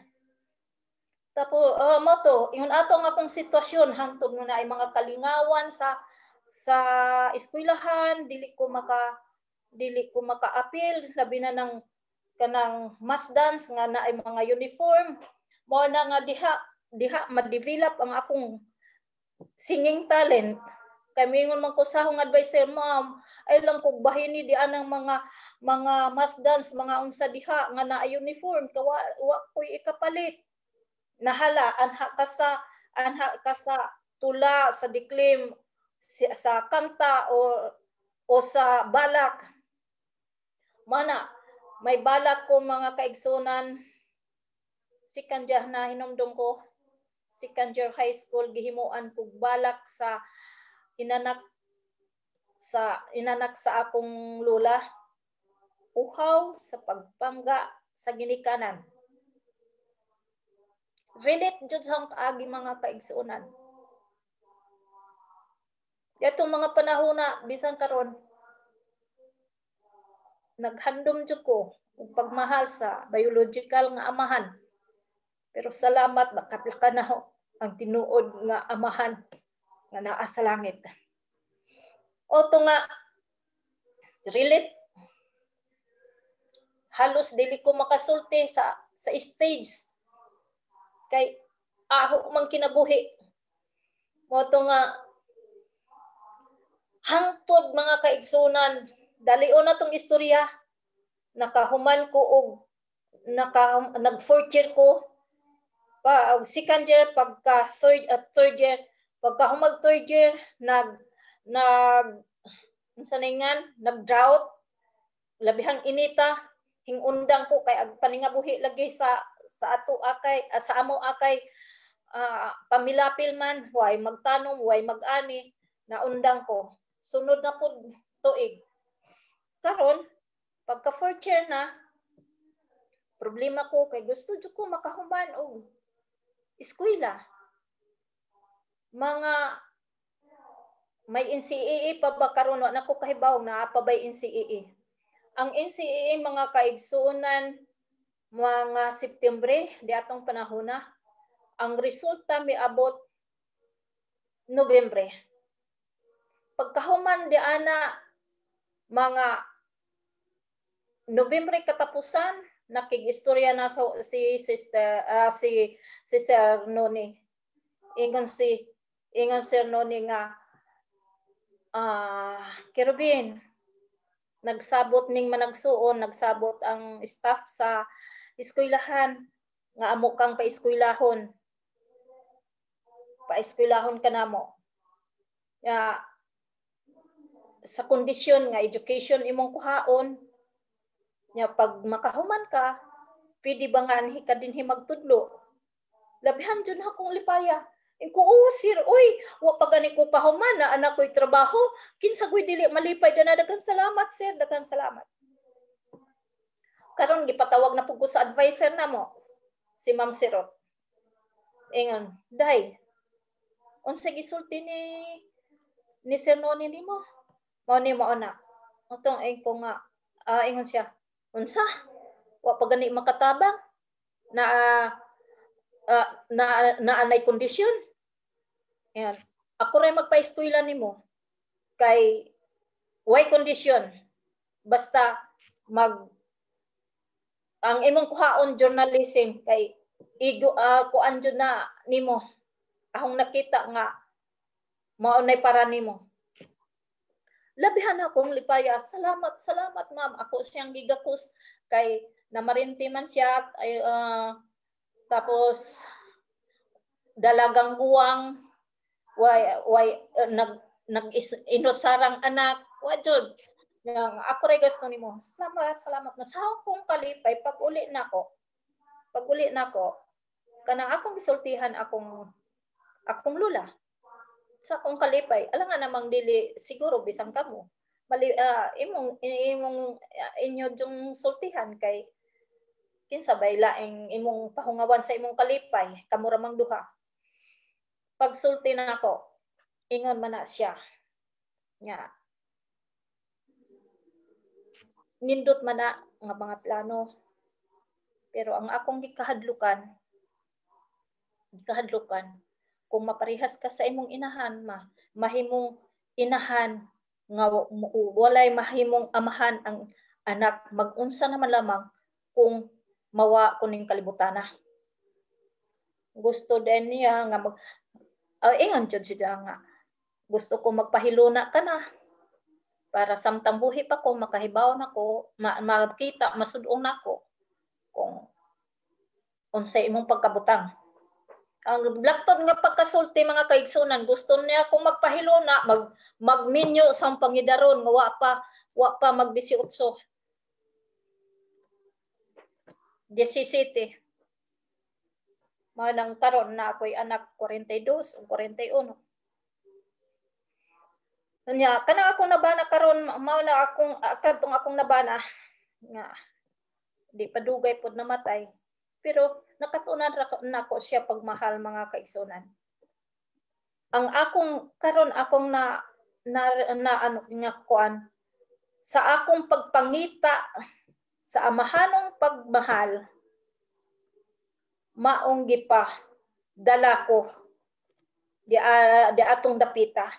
Tapos mo to, ingon ato ang akong sitwasyon hangtod na ay mga kalingawan sa eskwelahan, dili ko makaapil, labi na ng kanang mass dance nga na ay mga uniform. Mo na nga diha diha ma-develop ang akong singing talent. Kay mingon man ko sa akong advisor, "Ma'am, ay lang kog bahini di anang mga mass dance, mga unsa diha nga naa uniform, kawa wa ko'y ikapalit." Nahala anha ka sa tula, sa diklim, sa kanta o sa balak. Mana may balak ko, mga kaigsunan, second year na hinumdum ko, second year high school, gihimuan kog balak sa inanak sa akong lola, uhaw sa pagpangga sa ginikanan. Relate jud sa akong kaagi, mga kaigsuonan. Yatong mga panahon na bisan karon naghandom jud ko og pagmahal sa biological nga amahan. Pero salamat, makaplaka na ho ang tinuod nga amahan nga naa sa langit. Oto nga relate, halos dili ko makasulti sa stage kay aho man kinabuhi. Mo to nga hangtod, mga kaigsunan, dalion na tong istorya, nakahuman ko og nag fourth year ko pa og second year, pagka third at third year, pagka humag third year, nag nag unsa na ingan, nag drought, labihang inita, hingundang ko kay ag paningabuhi lagi sa ato akay, sa amo akay, pamilapil man, way magtanom, way mag-ani, naundang ko. Sunod na pud tuig. Karon pagka fourth year na, problema ko kay gusto jud ko makahuman og eskwela. Mga may NCAA pa ba karon? Wa na ko kahibaw naa pa bay NCAA. Ang NCAA, mga kaigsuonan, mga September di atong panahon na. Ang resulta miabot Nobyembre. Pagkahuman di ana, mga Nobyembre katapusan, nakig-istorya na ko si sister, si si Sir Noni. Ingon Sir Noni nga, "Kerubin, nagsabot ning managsuon, nagsabot ang staff sa eskwelahan nga amo kang paeskwelahon. Paeskwelahon ka namo. Ya, sa kondisyon nga education imong kuhaon nya, pag makahuman ka, pwede ba nga anhi ka dinhi magtudlo?" Labihan jud akong lipaya. Inko, "Oh sir, oy, wa pa gani ko kahuman na anak ko'y trabaho. Kinsa ko'y dili malipay dana? Daghang salamat, sir, daghang salamat." Karon gipatawag na pud ko sa advisor namo, si Ma'am Sirot. Ingon, "Day, unsa gisulti ni Sir Noni nimo?" Mao ni mao na. Utong ay ko nga, ingon siya, "Unsa? Wa pa gani makatabang na na na anay kondisyon. Yan. Ako ray magpa-eskwela nimo kay way kondisyon. Basta mag ang imong kuhaon journalism kay igo, kuan jud na nimo. Akong nakita nga mao nay para nimo." Labihan akong lipaya. "Salamat, salamat, ma'am." Ako siyang gigakos kay namarinti man siya ay, tapos dalagang guwang, way nag nag inusarang anak, wa jud nga ako ray gusto nimo. Salamat, salamat na sa akong kalipay. Pag uli nako, kanang akong gisultihan akong lula sa akong kalipay. Alangan namang dili siguro, bisan kamo mali, imong imong inyo jung sultihan kay kinsa bay laing imong pahungawan sa imong kalipay, kamo ra mang duha. Pagsulti nako, ingon man na siya nga nindot man na nga mga plano, pero ang akong gikahadlukan kung maparehas ka sa imong inahan, ma mahimong inahan nga walay mahimong amahan ang anak, magunsa naman lamang kung mawa kuning kalibutana. Gusto din niya nga mag ingon jud siya nga gusto ko magpahiluna ka na para samtang buhi pa ko makahibaw nako, makita, masud-on nako kung unsay imong pagkabutang. Ang blackton nga pagkasulti, mga kaigsunan, gusto niya kung magpahiluna, magminyo sa pangidaron nga wa pa mag 18. 17. Mao nang karon na ako'y anak 42 o 41. Nya kanang akong nabana karon, mao na akong kadtong akong nabana nga di pa dugay pod namatay. Pero nakatunan ra nako siya pagmahal, mga kaigsunan. Ang akong karon akong na na, na ano nga kuan sa akong pagpangita sa amahanong pagmahal, maong gipa dala ko di atong dapita.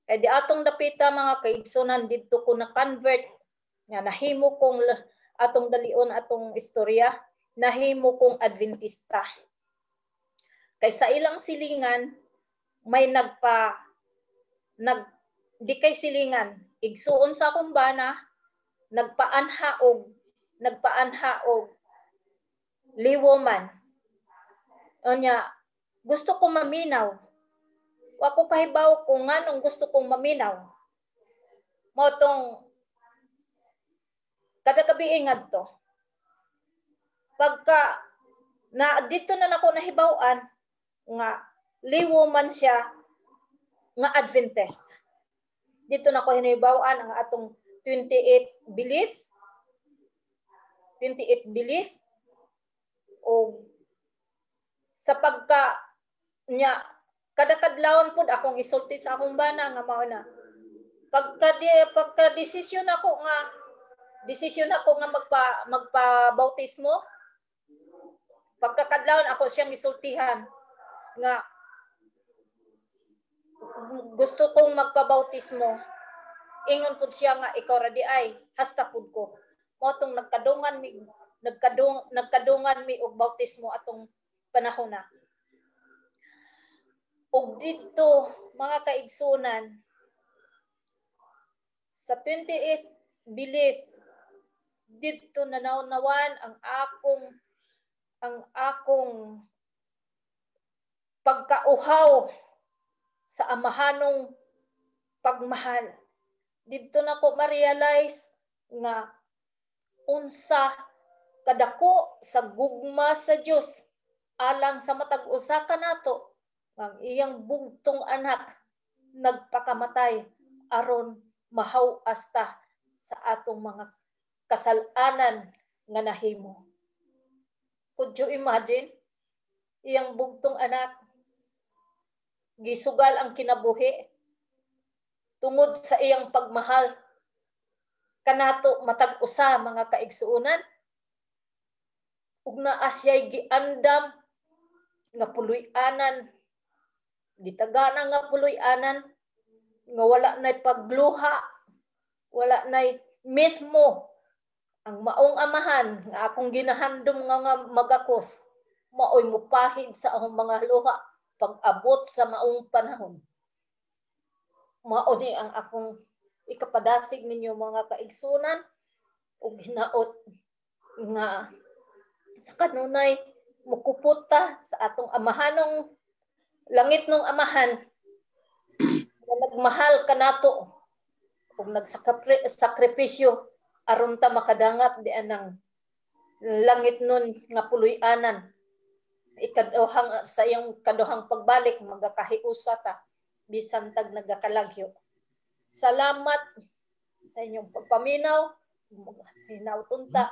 Kay di atong dapita, mga kaigsunan, didto ko na convert nga nahimo kong atong dalion atong istorya, nahimo kong Adventista. Kay sa ilang silingan may nagpa nag di kay silingan, igsuon sa akong bana, nagpaanha og liwo man. Unya gusto ko maminaw. Wa ko kahibaw kung nganong gusto kong maminaw. Mao tong kada gabi ngadto. Pagka na dito na nako nahibaw-an nga liwo man siya nga Adventist. Dito na ko hinibaw-an ang atong 28 belief, 28 belief, o sa pagka nya kada kadlawon pud akong isulti sa akong bana nga mao na pagka desisyon ako nga magpa bautismo, pagkakadlawon ako siyang isultihan nga gusto kong magpabautismo. Ingon pud siya nga ikaw ra di ay, hasta pud ko. Mao tong nagkadungan mi og bautismo atong panahon na. Ug didto, mga kaigsunan, sa 28 belief, didto nanawnawan ang akong pagkauhaw sa amahanong pagmahal. Didto na ko ma-realize nga unsa kadako sa gugma sa Dios alang sa matag usa kanato, ang iyang bugtong anak nagpakamatay aron mahaw-as ta sa atong mga kasalanan nga nahimo. Could you imagine? Iyang bugtong anak gisugal ang kinabuhi tungod sa iyang pagmahal kanato matag usa, mga kaigsuonan. Ug naa siya'y giandam nga puloy-anan, gitagana nga puloy-anan nga wala nay pagluha, wala nay mismo ang maong amahan nga akong ginahandom nga magakos, maoy mupahid sa akong mga luha pag-abot sa maong panahon. Mao ni ang akong ikapadasig ninyo, mga kaigsunan, ug hinaot nga sa kanunay mukupot ta sa atong amahanong langit nung amahan nga nagmahal kanato ug nagsakripisyo aron ta makadangap di anang langit nun nga puloy-anan. Ikaduhang sa iyang kaduhang pagbalik, magakahiusa ta bisan tag nagakalagyo. Salamat sa inyong pagpaminaw. Hinauton ta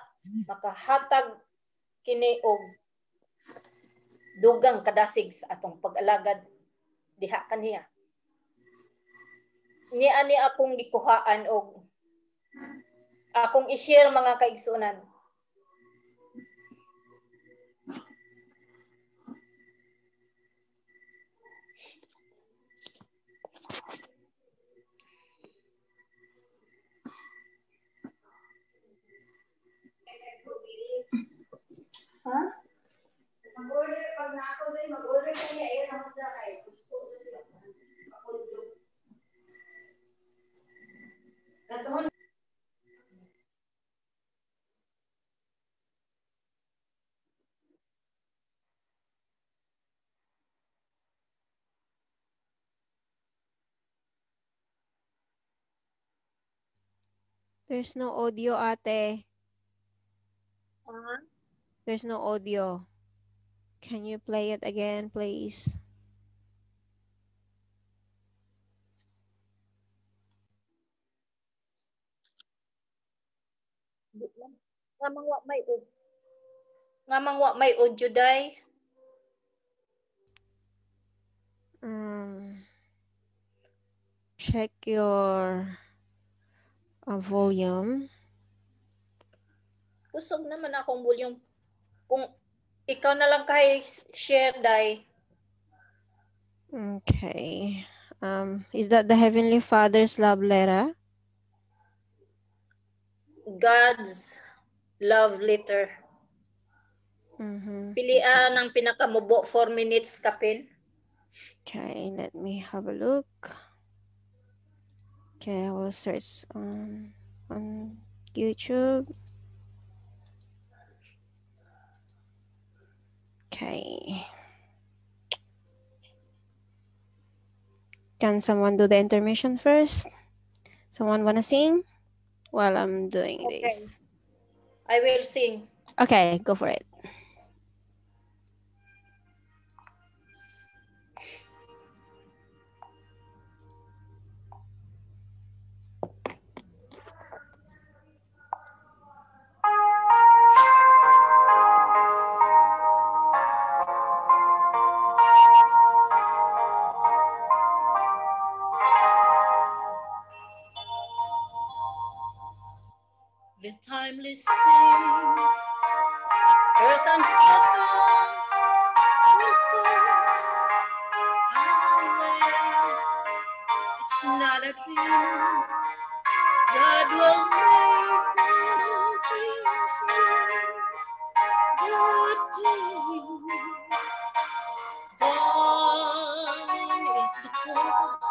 makahatag kini og dugang kadasig sa atong pag-alagad diha kaniya. Ni ani akong gikuhaan og akong i-share, mga kaigsuonan. Ha? Mag-order pag na ako din, mag-order kaya ay ako da kay gusto ko sila. Ako. Natuhon. There's no audio, ate. Ah? There's no audio. Can you play it again, please? Nga mga wa may og Nga mang wa may audio day. Check your volume. Kusog naman akong volume. Kung ikaw na lang kay share day. Okay. Is that the Heavenly Father's love letter? God's love letter. Mm-hmm. Pilian ang pinakamubo 4 minutes kapin. Okay, let me have a look. Okay, I will search on YouTube. Okay. Can someone do the intermission first? Someone wanna sing while I'm doing Okay. this? I will sing. Okay, go for it. The timeless thing, earth and heaven will pass away. It's not a dream. God will make all things new. That day, gone is the cross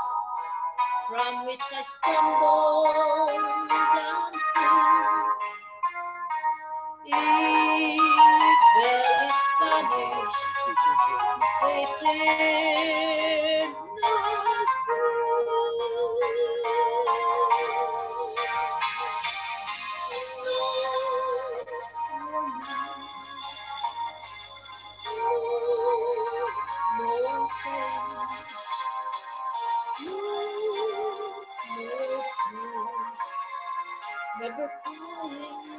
from which I stumbled and fell. Evil is banished, to eternal fruit. No more night, no more pain, no more tears, never crying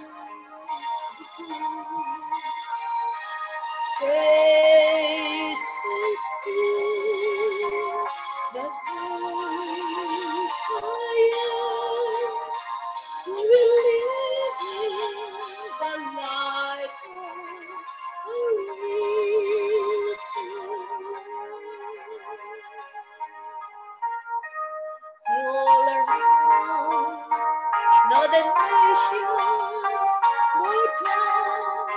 again. Grace is to the great I am. We will live in the light of our risen Lord. See all around, now the nations more down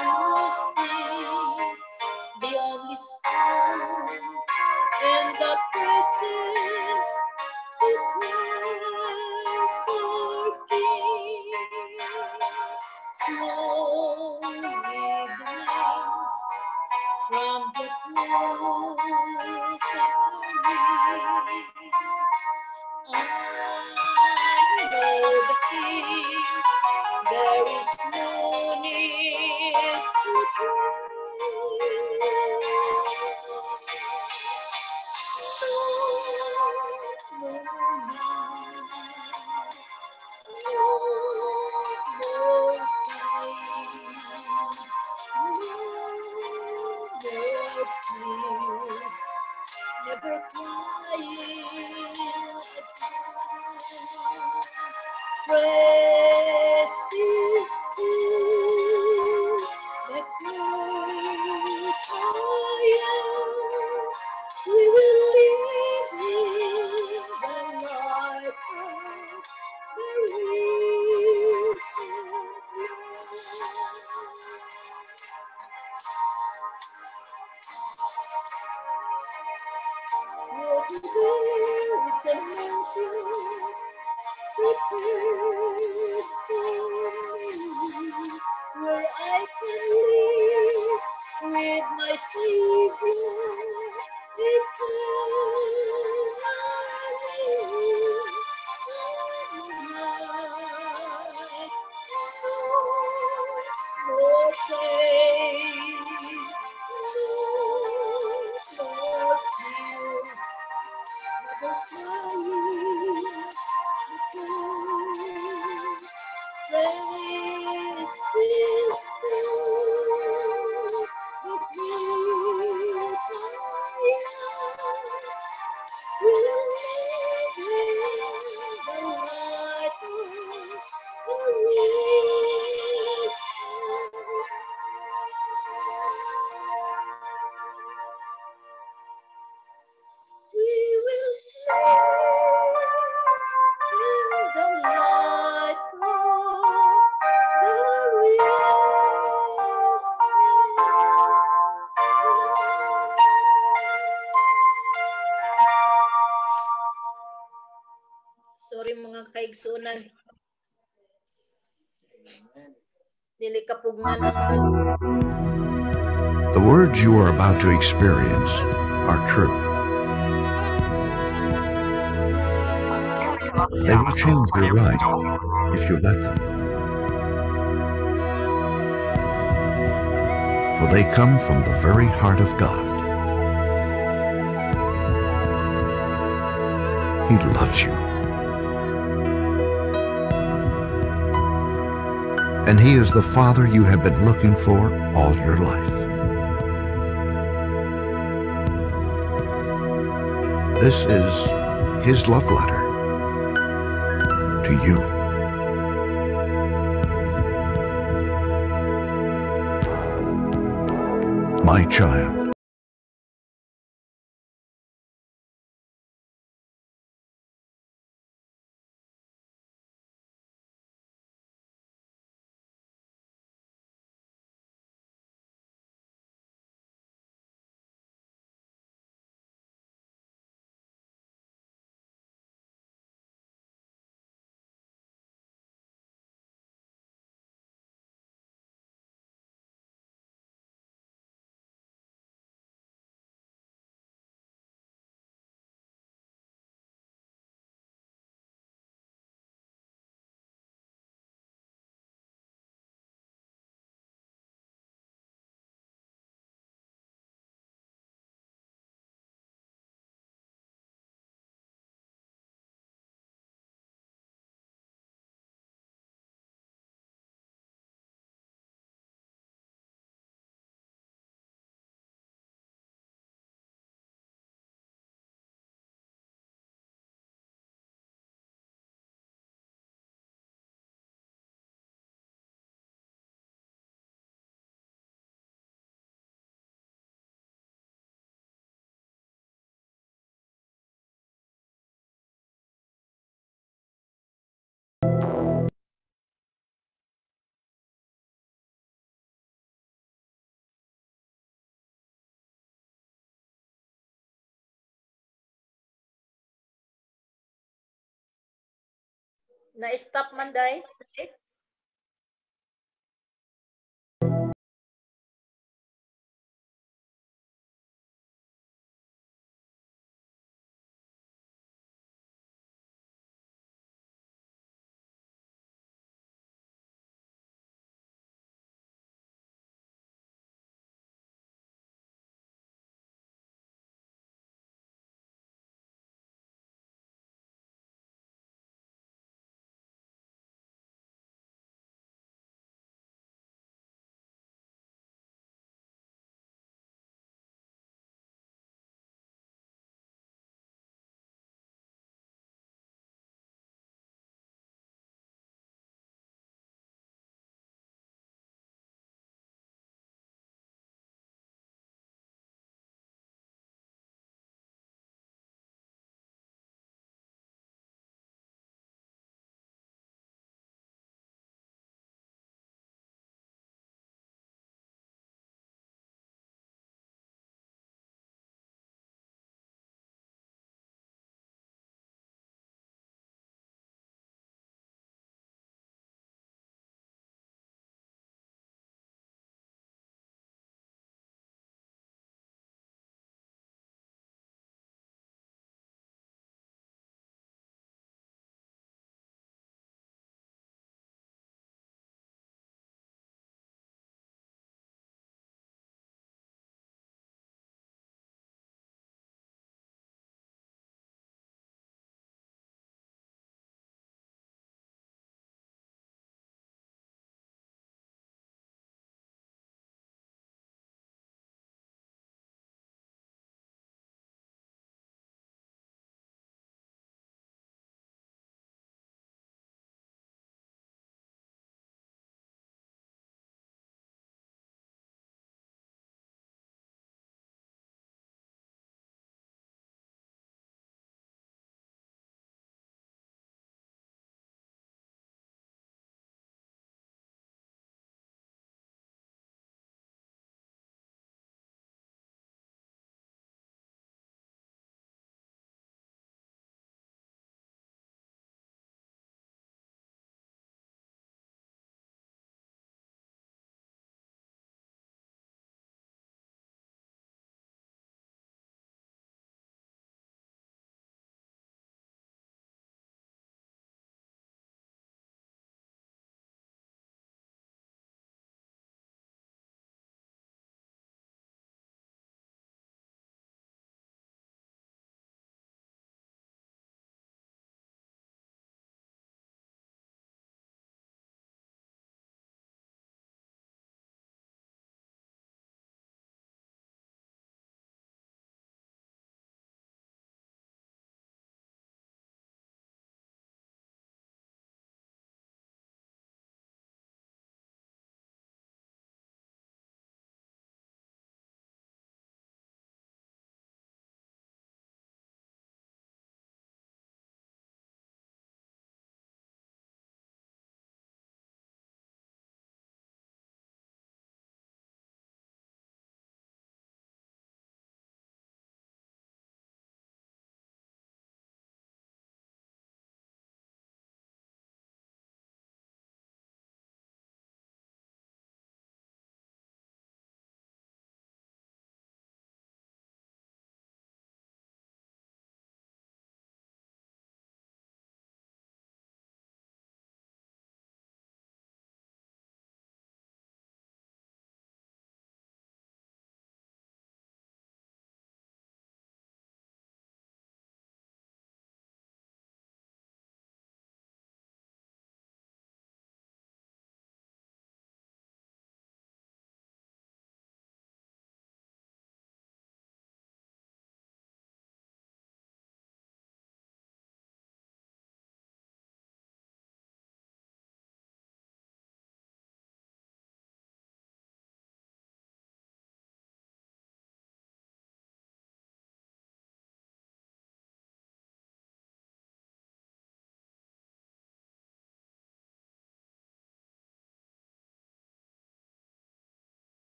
to sing the only song in the praises to Christ our King. Slowly the names from the broken wing. I know the King, there is no need to dread. No more night, no more pain, no more tears, never crying again. Praises to the great I am. We will live in the light of the risen Lord. What is a mansion prepared for me, where I can live with my Savior eternally. No more pain, no more tears, never crying again. Praises to Sorry mga kaigsunan. Dili kapugnan ang mga. The words you are about to experience are true. They will change your life if you let them. For they come from the very heart of God. He loves you. And He is the Father you have been looking for all your life. This is His love letter to you. My child. Na-stop man day.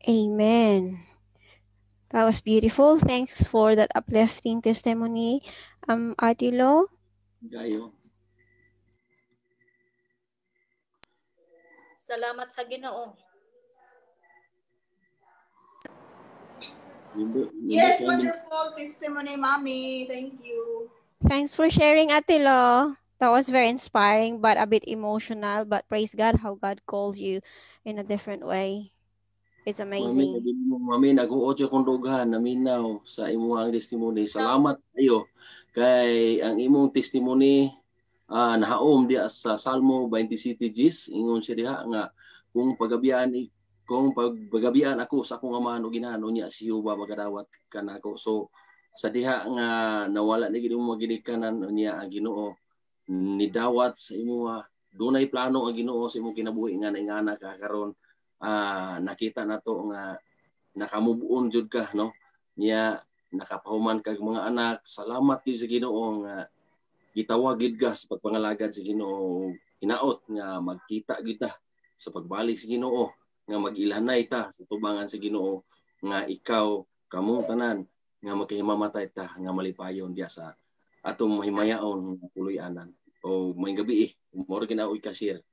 Amen. That was beautiful. Thanks for that uplifting testimony, Atilo. Gayo. Salamat sa Ginoo. Yes, wonderful testimony, Mommy. Thank you. Thanks for sharing, Atilo. That was very inspiring, but a bit emotional. But praise God how God calls you in a different way. It's amazing. Mami, nag-uot yung kong dughan, naminaw sa imuhang testimony. Salamat kayo kay ang imong testimony nahaom diya sa Salmo 27 ingon siya diha nga kung pagabian ako sa akong amahan o ginahan unya si Jehova magadawat kanako. So sa diha nga nawala ni gid mo ginikanan unya ang Ginoo nidawat sa imuha, dunay plano ang Ginoo sa imong kinabuhi nga naingana ka karon. Nakita nato nga nakamubuon jud ka, no? Nya nakapahuman kag mga anak. Salamat gyud sa Ginoo nga gitawag gyud ka sa pagpangalagad sa Ginoo. Hinaot nga magkita gyud ta sa pagbalik sa Ginoo, nga mag-ilhanay ta sa tubangan sa Ginoo, nga ikaw kamong tanan nga magkahimamatay ta nga malipayon diya sa atong mahimayaon nga puloy-anan. O may gabi moro ginaoy kasir.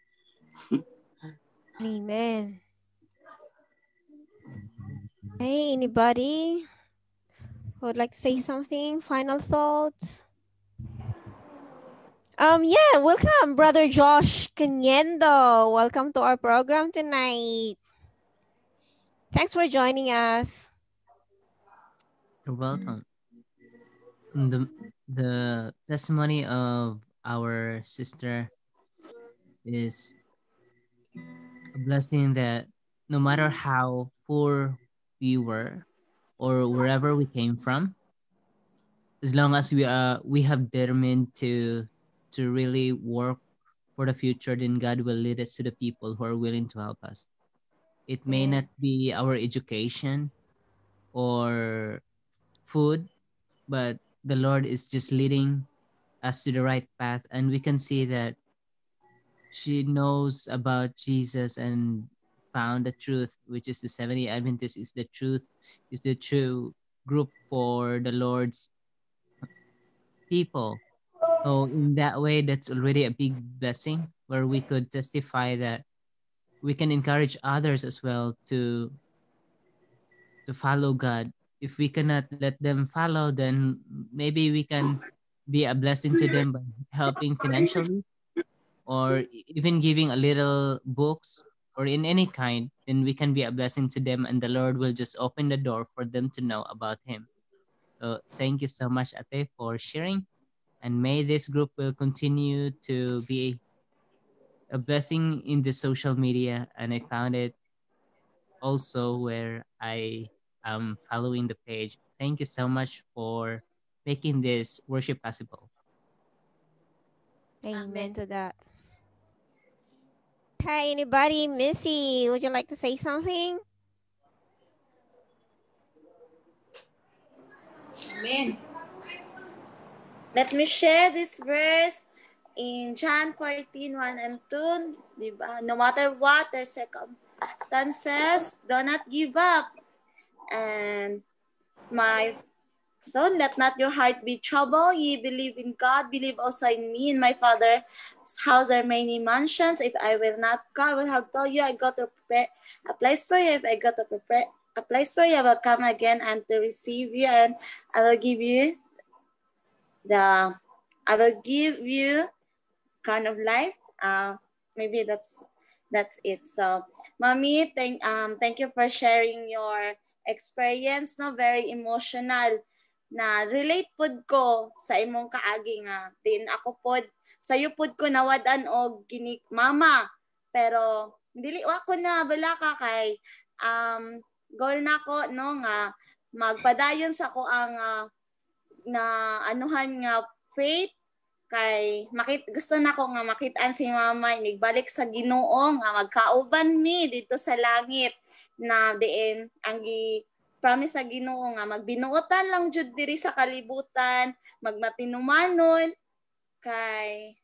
Amen. Hey, anybody who would like to say something? Final thoughts? Yeah, welcome, Brother Josh Caniendo. Welcome to our program tonight. Thanks for joining us. You're welcome. The testimony of our sister is a blessing that no matter how poor we were or wherever we came from, as long as we have determined to really work for the future, then God will lead us to the people who are willing to help us. It may not be our education or food, but the Lord is just leading us to the right path, and we can see that she knows about Jesus and found the truth, which is the Seventh-day Adventist is the truth, is the true group for the Lord's people. So in that way, that's already a big blessing where we could testify that we can encourage others as well to follow God. If we cannot let them follow, then maybe we can be a blessing to them by helping financially or even giving a little books or in any kind, then we can be a blessing to them, and the Lord will just open the door for them to know about Him. So thank you so much, Ate, for sharing. And may this group will continue to be a blessing in the social media. And I found it also where I am following the page. Thank you so much for making this worship possible. Amen to that. Hi, anybody? Missy, would you like to say something? Amen. Let me share this verse in John 14:1 and 2. Diba? No matter what their circumstances, do not give up. And don't let not your heart be troubled. Ye believe in God, believe also in me. In my Father's house are many mansions. If I will not go, I will have told you, I got to prepare a place for you. If I got to prepare a place for you, I will come again and to receive you, and I will give you crown of life. Maybe that's it. So, Mommy, thank you for sharing your experience. No, very emotional. Na relate pod ko sa imong kaagi nga din ako pod sayo pod ko nawad-an og ginik mama, pero dili wa ko na balaka kay goal nako no nga magpadayon sa ko ang na anuhan nga faith kay gusto nako nga makit-an si mama inigbalik sa Ginoo nga magkauban mi dito sa langit na diin ang gi promise sa Ginoo nga magbinuotan lang jud diri sa kalibutan, magmatinumanon kay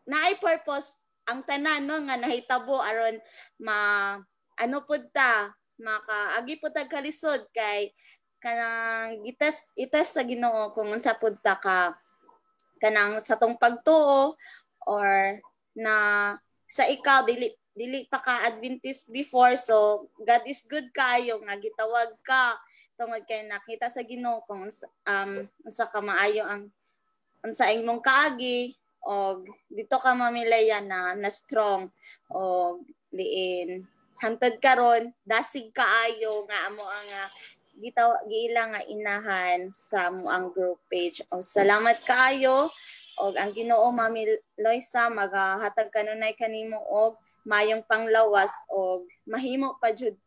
naay purpose ang tanan no nga nahitabo aron ma ano pud ta makaagi pud tag kalisod kay kanang gitas itas sa Ginoo kung unsa pud ta ka kanang sa tong pagtuo or na sa ikaw dili dili pa ka Adventist before, so God is good kaayo nga gitawag ka tungod kay nakita sa Ginoo kung unsa ka maayo ang unsa imong kaagi og dito ka mamilaya na na strong og diin hantod karon dasig kaayo nga amo ang gitaw giila nga inahan sa amo ang group page. O salamat kaayo og ang Ginoo Mami Loisa magahatag kanunay kanimo og mayong panglawas og mahimo pa jud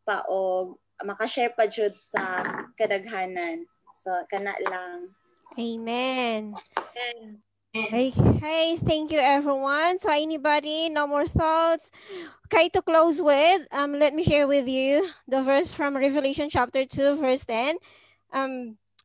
pa og makashare pa jud sa kadaghanan. So kana lang. Amen. Okay, thank you everyone. So anybody, no more thoughts? Okay, to close with, let me share with you the verse from Revelation chapter 2, verse 10.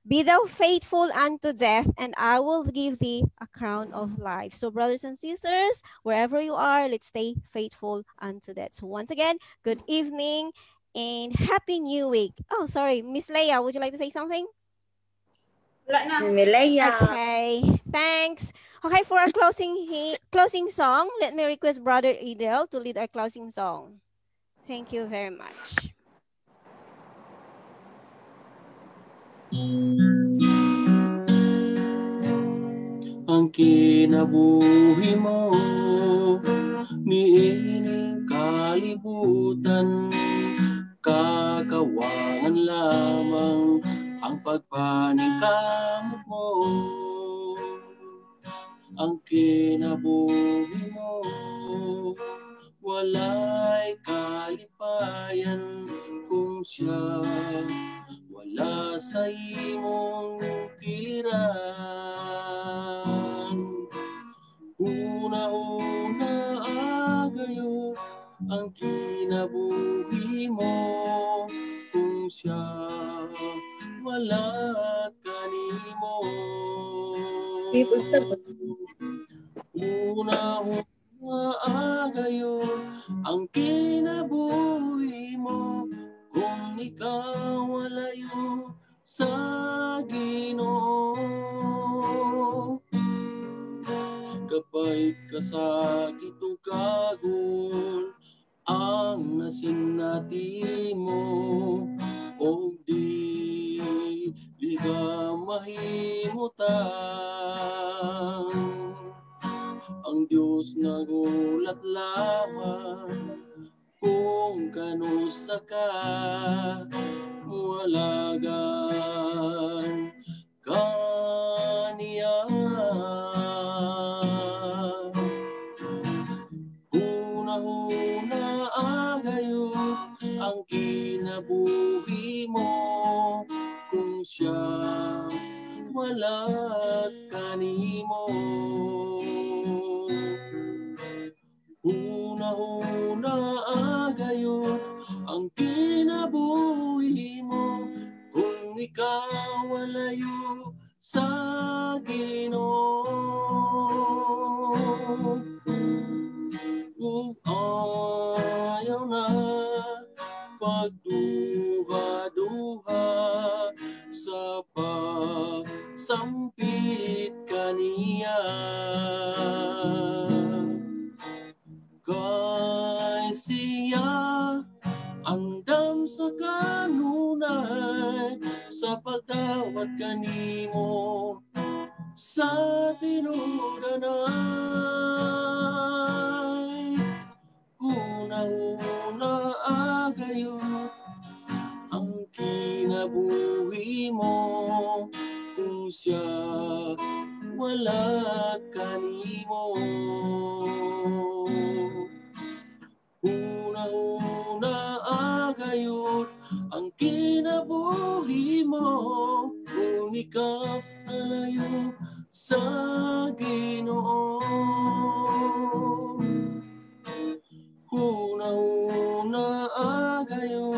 Be thou faithful unto death, and I will give thee a crown of life. So brothers and sisters, wherever you are, let's stay faithful unto death. So once again, good evening and happy new week. Oh, sorry, Miss Leia, would you like to say something? Wala na. Mileia. Okay, thanks. Okay, for our closing song, let me request Brother Edel to lead our closing song. Thank you very much. Ang kinabuhi mo niining kalibutan, kakawangan lamang ang pagpaningkamot mo. Ang kinabuhi mo wala'y kalipayan kung siya wala sa imong kiliran. Una-una agayo ang kinabuhi mo kung siya wala kanimo. Una-una agayo ang kinabuhi mo kung ikaw walayo sa Ginoo. Kapay ka sa gitukagon ang nasinati mo o di ka mahimutang. Ang Diyos nagulat lamang kung kanusa ka mualagan kaniya. Una-una agayo ang kinabuhi mo kung siya wala kanimo. Una-una agayo ang kinabuhi mo kung ikaw walayo sa Ginoo. Kung ayaw na pagduha-duha sa pagsampit kaniya. Kay siya andam sa kanunay sa pagdawat kanimo sa tinudanay. Una-una agayo ang kinabuhi mo kung siya wala kanimo. Una-una agayod ang kinabuhi mo kung ikaw alayo sa Ginoo. Una-una agayo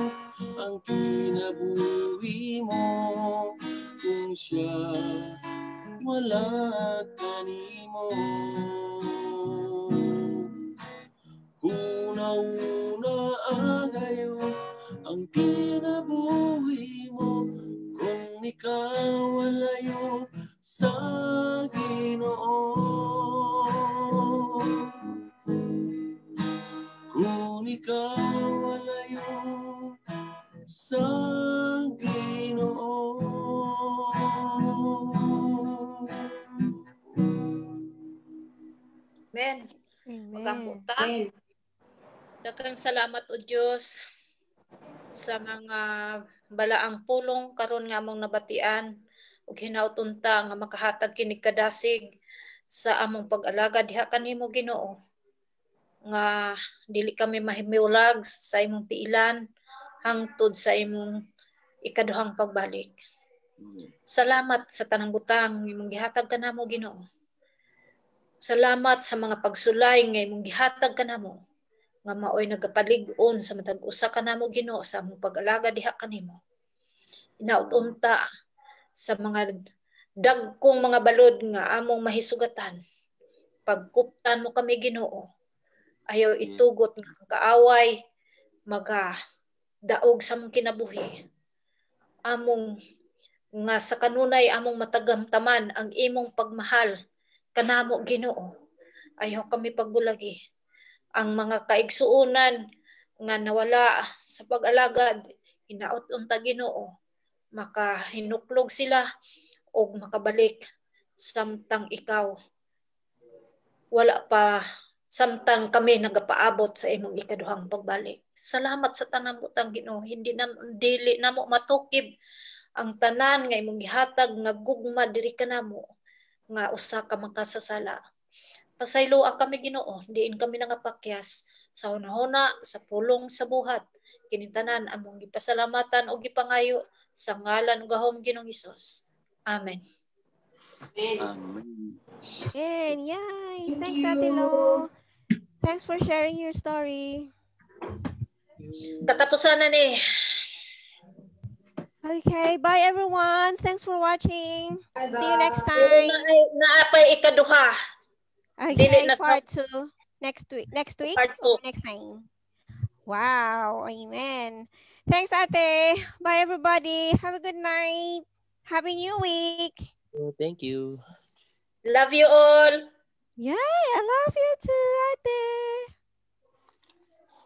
ang kinabuhi mo kung siya wala kanimo. Una-una agayo Ang kinabuhi mo kung ikaw alayo sa Ginoo. Kung ikaw alayo sa Ginoo. Amen. Magampo ta. Daghang salamat o Dios sa mga balaang pulong karon nga among nabatian ug hinaut unta nga makahatag kini kadasig sa among pag-alagad diha kanimo Ginoo, nga dili kami mahimiulag sa imong tiilan hangtod sa imong ikaduhang pagbalik. Salamat sa tanang butang imong gihatag kanamo Ginoo. Salamat sa mga pagsulay nga imong gihatag kanamo nga maoy nagapalig-on sa matag usa kanamo Ginoo sa among pag-alaga diha kanimo. Hinaut unta sa mga dagkong mga balod nga among mahisugatan. Pagkuptan mo kami Ginoo. Ayaw itugot nga ang kaaway maga daog sa among kinabuhi. Among nga sa kanunay among matagamtaman ang imong pagmahal kanamo Ginoo. Ayaw kami pagbulagi. Ang mga kaigsuonan nga nawala sa pag-alagad, hinaut unta Ginoo, makahinuklog sila og makabalik samtang ikaw wala pa, samtang kami nagapaabot sa imong ikaduhang pagbalik. Salamat sa tanang butang Ginoo. Hindi na dili namo matukib ang tanan nga imong gihatag nga gugma diri kanamo nga usa ka makasasala. Pasayloa kami Ginoo, diin kami nangapakyas sa hunahuna, sa pulong, sa buhat. Kining tanan among gipasalamatan og gipangayo sa ngalan ug gahom Ginoong Hesus. Amen. Amen. And yay! Thank Thanks, Ate you. Lo. Thanks for sharing your story. Katapusan na ni. Okay, bye everyone. Thanks for watching. See you next time. Naapay ikaduha. Okay, Dili na sa- part 2 next week. Next week? Part 2. Or next time. Wow, amen. Thanks, Ate. Bye everybody. Have a good night. Happy New Week. Thank you. Love you all. Yeah, I love you too, Ate.